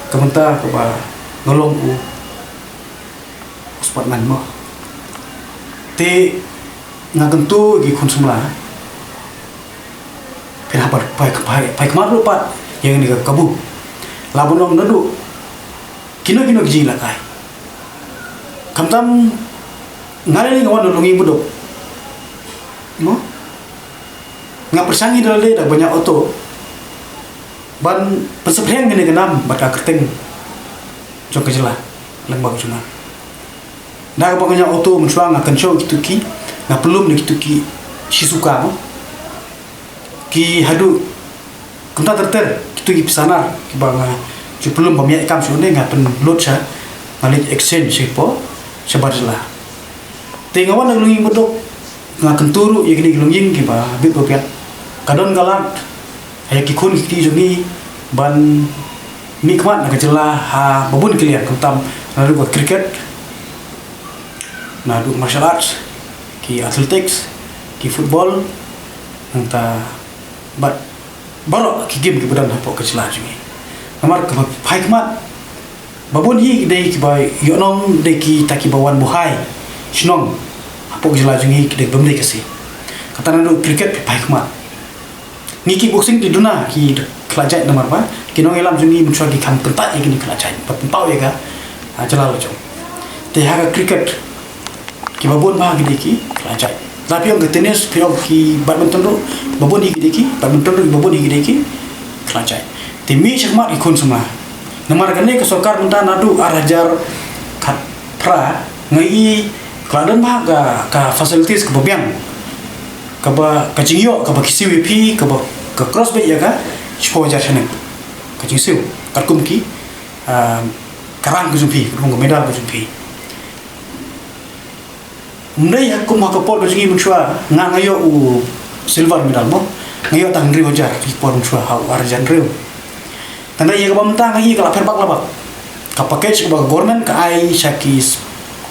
ka bynta kaba nga long u, u sportman mo. Te nga kyntu ïa ki khun samla, phin hap ban phai, phai, phai khmat ruh pat ïa kane ka kabu. Lah ban ong naduh kino kino ki jingïalehkai. Khamtam nga lei nga wan na Longïing Baduk, mo, nga pyrshang hi da lade da ban ïa auto ban pynsaphriang kane ka nam bad ka kyrteng jong ka jylla lyngba ka jong nga. Da kaba nga ïa auto mynshuwa nga kynshew kitu ki, nga pynlum na kitu ki Shizuka mo, ki haduh kumta ter ter, kitu ki pisa nar kiba nga ju pynlum ba ym ïaid kam shuh ne, nga pynlut sha, nga leit exchange sha ki por shabar jylla. Te nga wan na Longïing Baduk, nga kyntu ruh ïa kine ki longïing kiba bit ba biang. Ka don ka lad ha ïa ki khun ki kti jong ngi ban mihkhmat na ka jylla ha ba bun ki liang, khamtam naduh ka cricket, naduh martial arts, ki athletics, ki football, nangta bad baroh ki game kiba don hapoh ka jylla jong ngi. Namar kaba phai khmat, ba bun hi ki dei kiba ïohnong, dei kita kiba wan buhai shnong hapoh ka jylla jong ngi, ki dei bym dei Khasi. Kata naduh cricket phi phai khmat. Ngi kickboxing te duna ki khlad jait, namar ba ki nongïalam jong ngi mynshuwa ki kham kyntait ïa kine ki khlad jait, ba pynpaw ïa ka, ah, jylla la jong. Te ha ka cricket, kiba bun bha ki dei ki khlad jait. La phi ong ka tennis, phi ong ki badminton ruh, ba bun hi ki dei ki badminton ruh, ba bun hi ki dei ki khlad jait. Te mih shakhmat ki khun samla. Namar kane ka sorkar mynta naduh ar hajar khatphra, nga i ka la don bha ka, ka facilities kaba biang, kaba, ka jingïoh, kaba ki siew ïa phi, kaba ka cross beit ïa ka shiphew hajar shane. Ka jingsiew katkum ki, ah, ka rang ka jong phi, katkum ka medal ka jong phi. Ym dei ha kum ha ka por ka jong ngi mynshuwa, nga, nga ïoh u silver medal mo, nga ïoh tang hynriew hajar, ha ki por mynshuwa ha u ar hajar hynriew. Tang ïa kaba mynta nga i ka la pher bak la bak. Ka package kaba ka government ka ai sha ki s-,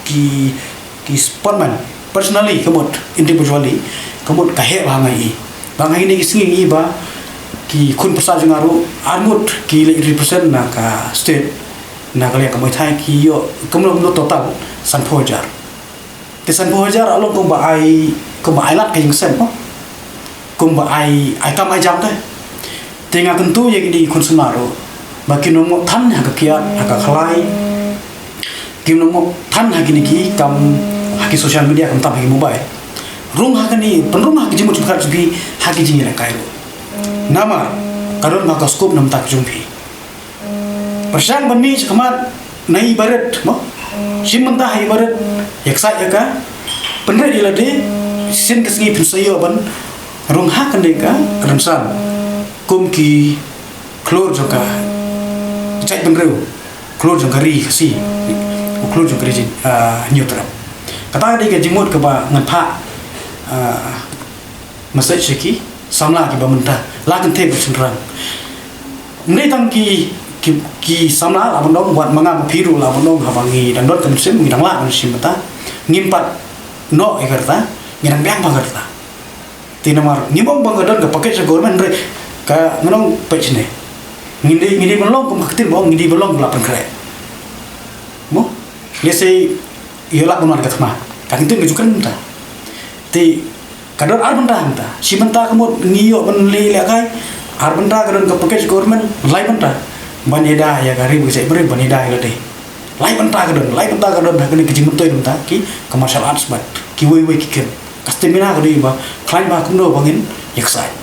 ki, ki sportman personally, ka mut individually, ka mut ka heh bha, nga i. Ba ha kine ki sngi nga i ba ki khun pyrsa jong nga ruh ar ngut ki leit represent na ka state Na ka liang ka Muay Thai ki ïoh kumno kumno total sanphew hajar. Te sanphew hajar la long kumba ai, kumba ai lad ka jingsem, mo. Kumba ai, ai kam ai jam te. Te nga kyntu ïa kine ki khun samla ruh ba kim nym than ha ka kiad, ha ka khlai. Kim nym than ha kine ki kam, ha ki social media, khamtam ha ki mobile. Rung ha kane, pynrung ha ki jingmut jingpyrkhat jong phi ha ki jingïalehkai ruh. Namar ka don ha ka scope na ka bynta ka jong phi. Pyrshang ban mih shakhmat na i barit, mo. Shim bynta ha i barit, ïa ksaid ïa ka. Pynrit ïa lade, shisien ka sngi phin sa ïoh ban rung ha kane ka rynsan kum ki khlur jong ka jaitbynriew, khlur jong ka ri Khasi, u khlur jong ka ri jing, ah, Hynñiewtrep. Kata ka dei ka jingmut kaba ngan phah, ah, message sha ki samla kiba mynta la kynthei bad shynrang. Ym dei tang ki, ki, ki samla la ban ong, wat ma nga ma phi ruh la ban ong, haba ngi dang don ka mynsiem, ngi dang lah ban shim bynta, ngim pat noh ïa ka rta, ngi dang biang bha ka rta. Te namar ngim ong ba ka don ka package ka government, hynrei ka, ngan ong peit shane. Ngi dei, ngi dei ban long kum ka ktien ba ong, ngi dei ban long ba la pynkhreh. Mo? Lehse ïa lah ban wan ka thma. Ka ktien ka ju kren mynta. Te ka don ar bynta mynta. Shi bynta ka mut ngi ïoh ban leh lehkai. Ar bynta ka don ka package government, lai bynta. Ban ïada ïa ka ri bad ka jaitbynriew, ban ïada ïa lade. Lai bynta ka don, lai bynta ka don ha kane ka jingmyntoi mynta ki, ka martial arts bad kiwei wei ki kem. Ka stamina ka dei ba khlaiñ bha kumno ba ngin ïa ksaid.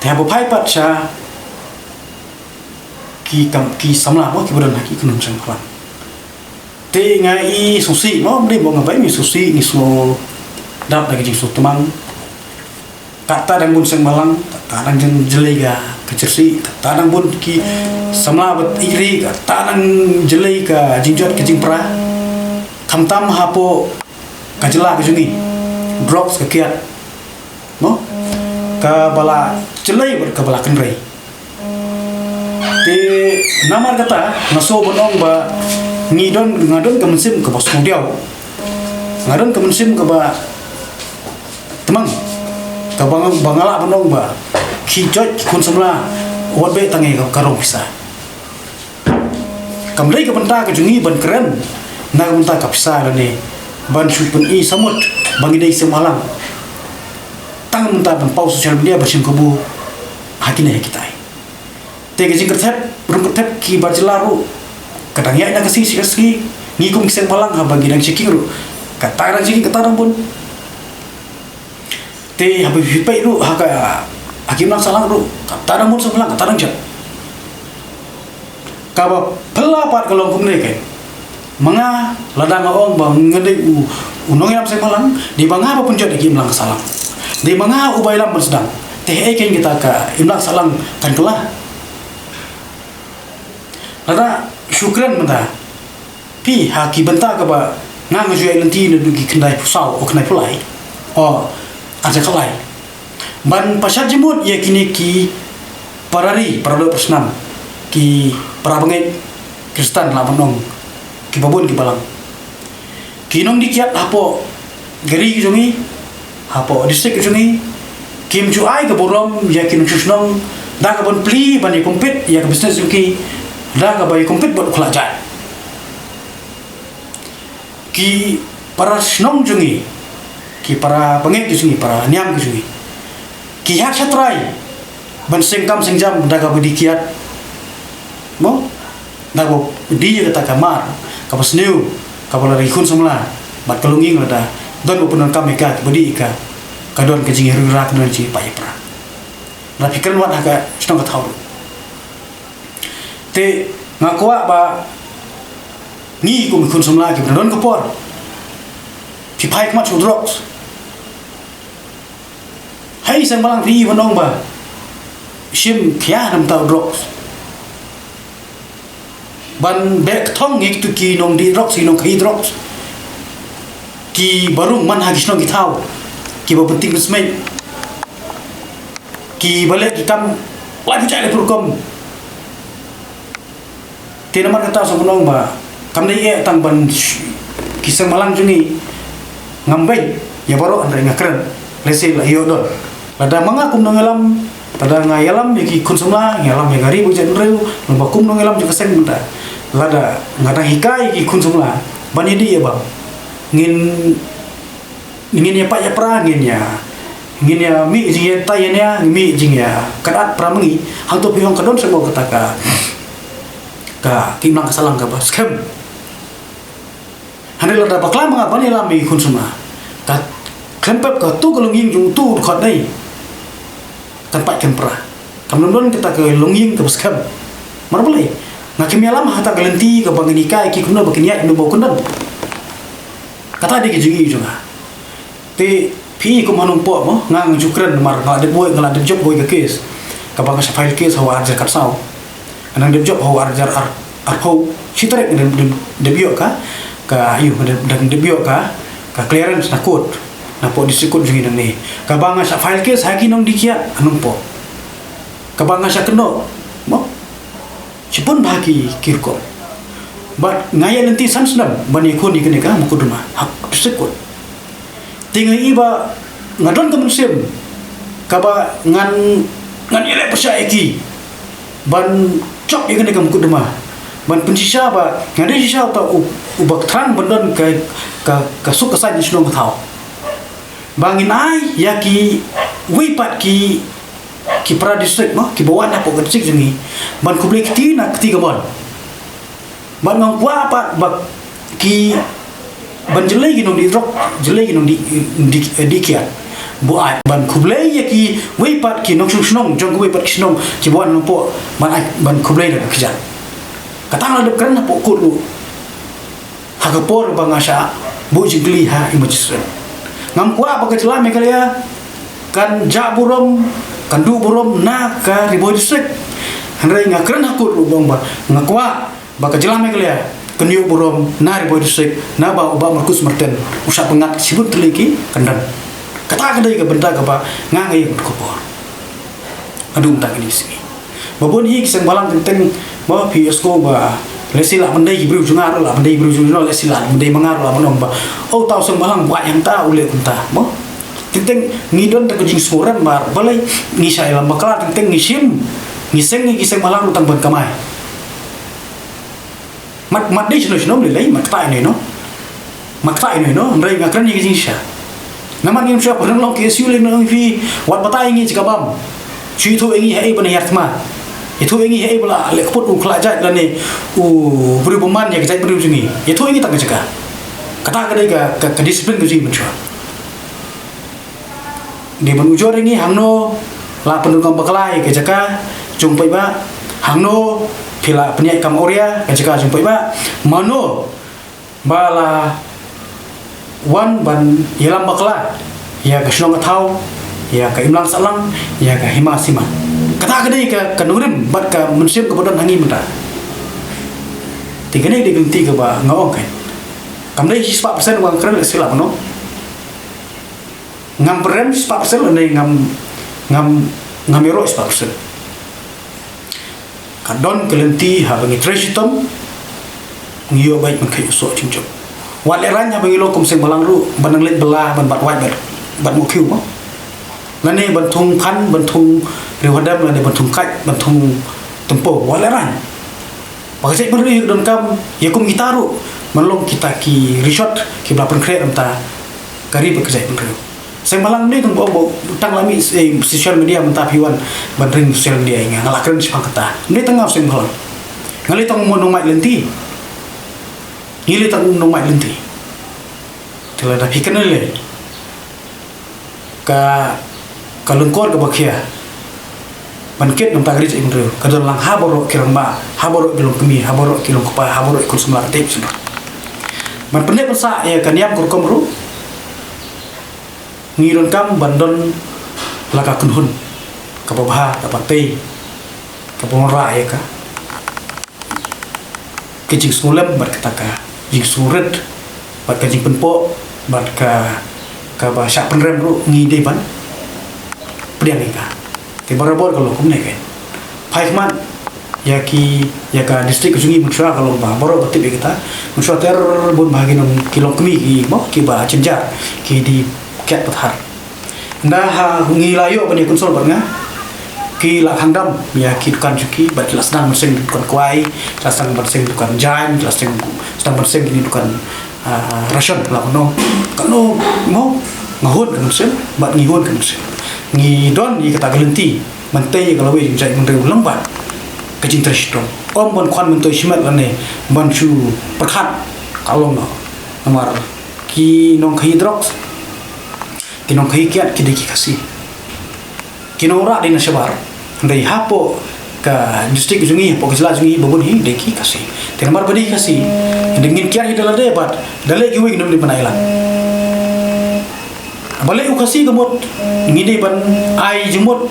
Te haba phai pat sha ki kam, ki samla, mo, kiba don ha ki kynhun seng bhalang. Te nga i sngewsih, mo, ym dei mo, nga ba i sngewsih, ngi sngewdap da ka jingsngewtmang. Kata dang bun seng bhalang, kata dang jyllei ka, ka jyrsieh, kata dang bun ki samla bad i ri, kata dang jyllei ka jingjot ka jingpra. Khamtam hapoh ka jylla ka jong ngi, drugs ka kiad, mo, kaba la jyllei bad kaba la kynrei. Te namar kata nga sngew ban ong ba ngi don, nga don ka mynsiem kaba sngewdiaw. Nga don ka mynsiem kaba tmang, kaba nga, ba nga lah ban ong ba ki judge, ki khun samla, wat beh tang ïa ka, ka rong pisa. Kam dei ka bynta ka jong ngi ban kren na ka bynta ka pisa lane ban shu pyni samut ba ngi dei seng bhalang. Tang mynta ban paw social media ban shim kabu ha kine ha kitai. Te ka jingkyrthep, ryngkyrthep ki bar jylla ruh ka dang ïaid na ka sngi sha ka sngi. Ngi kum ki seng bhalang haba ngi dang checking ruh, kata dang checking, kata dang bun. Te haba phi peit ruh ha ka, ha ki imlang sahlang ruh, kata dang bun seng bhalang, kata dang jot. Kaba phylla pat ka long kumne kein. Ma nga, lada nga ong ba nga dei u, u nongïalam seng bhalang, dei ba nga ba pynjot ïa ki imlang sahlang. Dei ba nga uba ïalam ban sdang. Te hei kein kita ka imlang sahlang kan kylla. Lada shu kren mynta phi ha ki bynta kaba nga, nga ju ïaid lynti naduh ki khyndai phew saw, o khyndai phew lai, o arhajar khatlai, ban pynshad jingmut ïa kine ki para ri, para doh para snam, ki para bangeit Khristan, lah ban ong kiba bun ki balang. Ki nongdie kiad hapoh ka ri ka jong ngi, hapoh district ka jong ngi, kim ju ai ka burom ïa ki nongshong shnong da kaban plie ban ïa compete ïa ka business jong ki, da kaba ïa compete bad u khlajai. Ki para shnong jong ngi, ki para bangeit ki jong ngi, para niam ki jong ngi, ki hap shatrai ban seng kam seng jam da kaba die kiad, mo, da kaba die ïa kata ka mar kaba sniew kaba la ri khun samla bad ka longïing, lada don ba pyndonkam ïa ka, kaba die ïa ka, ka don ka jingïarap, ka don ka jingïapait ïapra. Lada phi kren wat ha ka shnong ka thaw ruh. Te nga kwah ba ngi kum ki khun samla kiba don ka por, phi phai khmat sha u drugs. Hei seng bhalang, phi i ban ong ba shim khia namar u drugs, ban beh kthong ïa kitu ki nongdie drugs, ki nongkhaïi drugs, kiba rung man ha ki shnong ki thaw, kiba pynting pynsmit, kiba leh ki kam lai pyrshah lai pyrkom. Te namar kata sa ngan ong ba kam dei eh tang ban sh-, ki seng bhalang jong ngi. Ngam beiñ ïa baroh, hynrei nga kren lehse la ïoh don. Lada ma nga kum nongïalam, lada nga ïalam ïa ki khun samla, nga ïalam ïa ka ri bad ka jaitbynriew, naba kum nongïalam jong ka seng mynta, Lada nga dang hikai ki khun samla ban ïadei ïa bam, ngin, ngin ïa pait ïa pra, ngin ïa, ngin ïa mih jingïatai ïa nia, mih jingïakynad pra ma ngi. Hangto phi ong ka don sha mo kata ka, ka, ki imlang ka sahlang kaba skhem. Hynrei lada bakla ma nga ban ïalam ïa ki khun samla, ka khlem pep kato ka longïing jong uto u dkhot dei, kan pait kan pra. Kam don don kata ka longïing kaba skhem. Namar balei? Nga khlem ïalam ha kata ka lynti kaba ngin hikai ki kumno ba kin ïaid, kumno ba kin don. Kata dei ka jingïohi jong nga. Te phi kum ha Nongpoh mo, nga nga ju kren namar nga la dep buh, nga la dep jop buh ka case. Kaba nga shah file case ha u ar hajar khatsaw. Nga dang dep jop ha u ar hajar ar, arphew, shi tarik nga dep, dep, dep ïoh ka, ka, ïoh, nga dep, dep, dep ïoh ka, ka clearance na court, napoh district court jong ngi nangne. Kaba nga shah file case ha ki nongdie kiad ha Nongpoh. Kaba nga shah kynnoh mo, shibun bha ki, ki rukom. Bad nga ïaid lynti san snem ban ïakhun ïa kane ka mukotduma ha district court. Te nga i ba nga don ka mynsiem kaba ngan, ngan ïaleh pyrshah ïa ki ban jop ïa kane ka mukotduma, ban pynshisha ba nga dei shisha uta u, uba thrang ban don ka, ka, ka suk ka saiñ ha shnong ka thaw. Ba ngin ai ïa kiwei pat ki, ki para district mo, kiba wan hapoh ka district jong ngi, ban khublei kti na kti kamon. Bad nga kwah pat ba ki, ban jyllei ki nongdie drok, jyllei ki nongdie, die, die kiad, buaid ban khublei ïa kiwei pat ki nongshong shnong jong kiwei pat ki shnong kiba wan Nongpoh, ban ai, ban khublei da ka kjat. Kata nga la dep kren hapoh court ruh ha ka por ba nga shah buh jingkylli ha i magistrate. Ngam kwah ba ka jylla Meghalaya kan jah burom, kan duh burom na ka Ri Bhoi District. Hynrei nga kren ha court ruh ba ong ba nga kwah ba ka jylla Meghalaya kan ïoh burom na Ri Bhoi District, naba u Bah Marcuise Martyn u shah pynngat shibun tylli ki kyndon. Kata ka dei ka bynta kaba nga, nga ïeng ha ka por. Haduh mynta kine ki sngi, ba bun hi ki seng bhalang teng teng, ba phi ïohsngew ba lehse lah ban dei ki briew jong nga ruh, lah ban dei ki briew jong nga ruh, lehse lah ban dei ma nga ruh, lah ban ong ba, "Oh, uta u seng bhalang ba ïa uta u leh kumta." Mo, teng teng ngi don da ka jingsngewrem ba balei ngi shah ïalam bakla, teng teng ngi shim, ngi seng, ngi ki seng bhalang ruh tang ban kamai. Mat, mat dei shano shano lei lei, mat kata ino ino. Mat kata ino ino, hynrei nga kren ïa ka jingshisha. Namar ngim shuwa pynlong ki issue lei, nong phi, wat batai ngi jaka bam. Shu ïathuh ïa ngi haei ban hiar thma. Ïathuh ïa ngi haei ba la leh kput u khlad jait lane u briew bymman ïa ka jaitbynriew jong ngi. Ïathuh ïa ngi tang ka jaka. Kata ka dei ka, ka, ka discipline ka jong ngi mynshuwa. Dei ban ujor ïa ngi hangno la pynrung kam bakla ïa ka jaka jong paidbah, hangno phi la pynïaid kam awria ka jaka jong paidbah, mano ba la wan ban ïalam bakla ïa ka shnong ka thaw, ïa ka imlang sahlang, ïa ka hima sima. Kata ka dei ka, ka nongrim bad ka mynsiem kaba don ha ngi mynta. Te kane ka dei ka lynti kaba nga ong kein. Kam dei shi spah percent ba nga kren lehse lah mano. Ngam pyrem spah percent lane ngam, ngam, ngam ïaroh spah percent. Ka don ka lynti haba ngi trei shitom, ngi ïoh beit ban kheit u soh jingjop. Wat lehraiñ haba ngi long kum seng bhalang ruh ban nang leit bylla ban bat wait bat, bat muh khiew mo. Lane ban thung phan, ban thung riewhadem, lane ban thung kait, ban thung tympew. Wat lehraiñ. Ba ka jaitbynriew ka donkam ïa kum kita ruh ban long kita ki rishot kiba la pynkhreh na ka bynta ka ri bad ka jaitbynriew. Seng bhalang, ym dei tang ba, ba tang la mih, eh, social media mynta phi wan ban ring social media ïa nga, nga la kren shaphang kata. Ym dei tang nga u seng bhalang. Nga lei tang u nongmait lynti. Ngi lei tang u nongmait lynti. Te lada phi kren lei, ka, ka lyngkor kaba khia ban kit na ka bynta ka ri jaitbynriew ka don lang ha baroh ki rangbah, ha baroh ki longkmie, ha baroh ki longkpa, ha baroh ki khun samla ka tei shnong. Ban pynneh pynsah ïa ka niam ka rukom ruh, ngi donkam ban don la ka kynhun kaba bha, kaba tei, kaba wanrah ïa ka, ka jingsngewlem bad kata ka jingsngewrit bad ka jingpynpoh bad ka, kaba shah pynrem ruh ngi dei ban pdiang ïa ka. Te barabor ka long kumne kein. Phai khmat ïa ki, ïa ka district ka jong ngi mynshuwa ka long ba baroh ba tip ïa kata. Mynshuwa ter bun bha ki nong, ki longkmie ki mo, kiba jynjar, ki dei kiad pathar. Ynda ha ngi la ïoh ban ïa consult bad nga, Ki la khang dam ïa ki dukan jong ki, bad ki la sdang ban seng dukan kwai, ki la sdang ban seng dukan jaiñ, ki la sdang, sdang ban seng ki dukan, ah, ration la kumno. Katno mo, nga hun ka mynsiem, bad ngi hun ka mynsiem. Ngi don ïa kata ka lynti ban tei ïa ka lawei jong jaitbynriew lyngba ka jingtrei shitom. Ym ban khwan myntoi shimet lane ban shu pyrkhat ka long noh. Namar ki nongkhaïi drugs, ki nongkhaïi kiad ki dei ki Khasi. Ki nongrah dei na shabar. Hynrei hapoh ka district jong ngi, hapoh ka jylla jong ngi, ba bun hi dei ki Khasi. Te namar ba dei ki Khasi, hynrei ngin kiar hi da lade bad da leh kiwei ngin ym dei ban ai lang. Ba leh u Khasi ka mut, ngi dei ban ai jingmut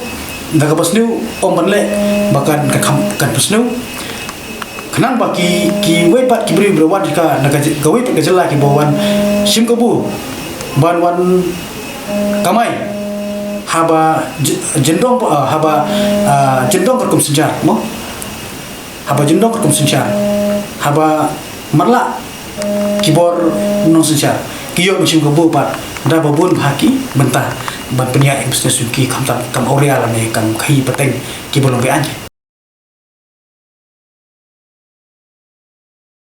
da kaba sniew, ym ban leh ba kan, ka kham, kan pynsniew. Khnang ba ki, kiwei pat ki briew ba wan ka, na ka, kawei pat ka jylla kiba wan shim kabu ban wan kamai. Haba j-, jyndong, ah, haba, ah, jyndong katkum synshar mo. Haba jyndong katkum synshar, haba matlah ki bor nongsynshar, ki ïoh ban shim kabu pat da ba bun bha ki bynta ban pynïaid ïa ka business jong ki, khamtam kam awria lane kam khaïi pateng kiba long be-aiñ.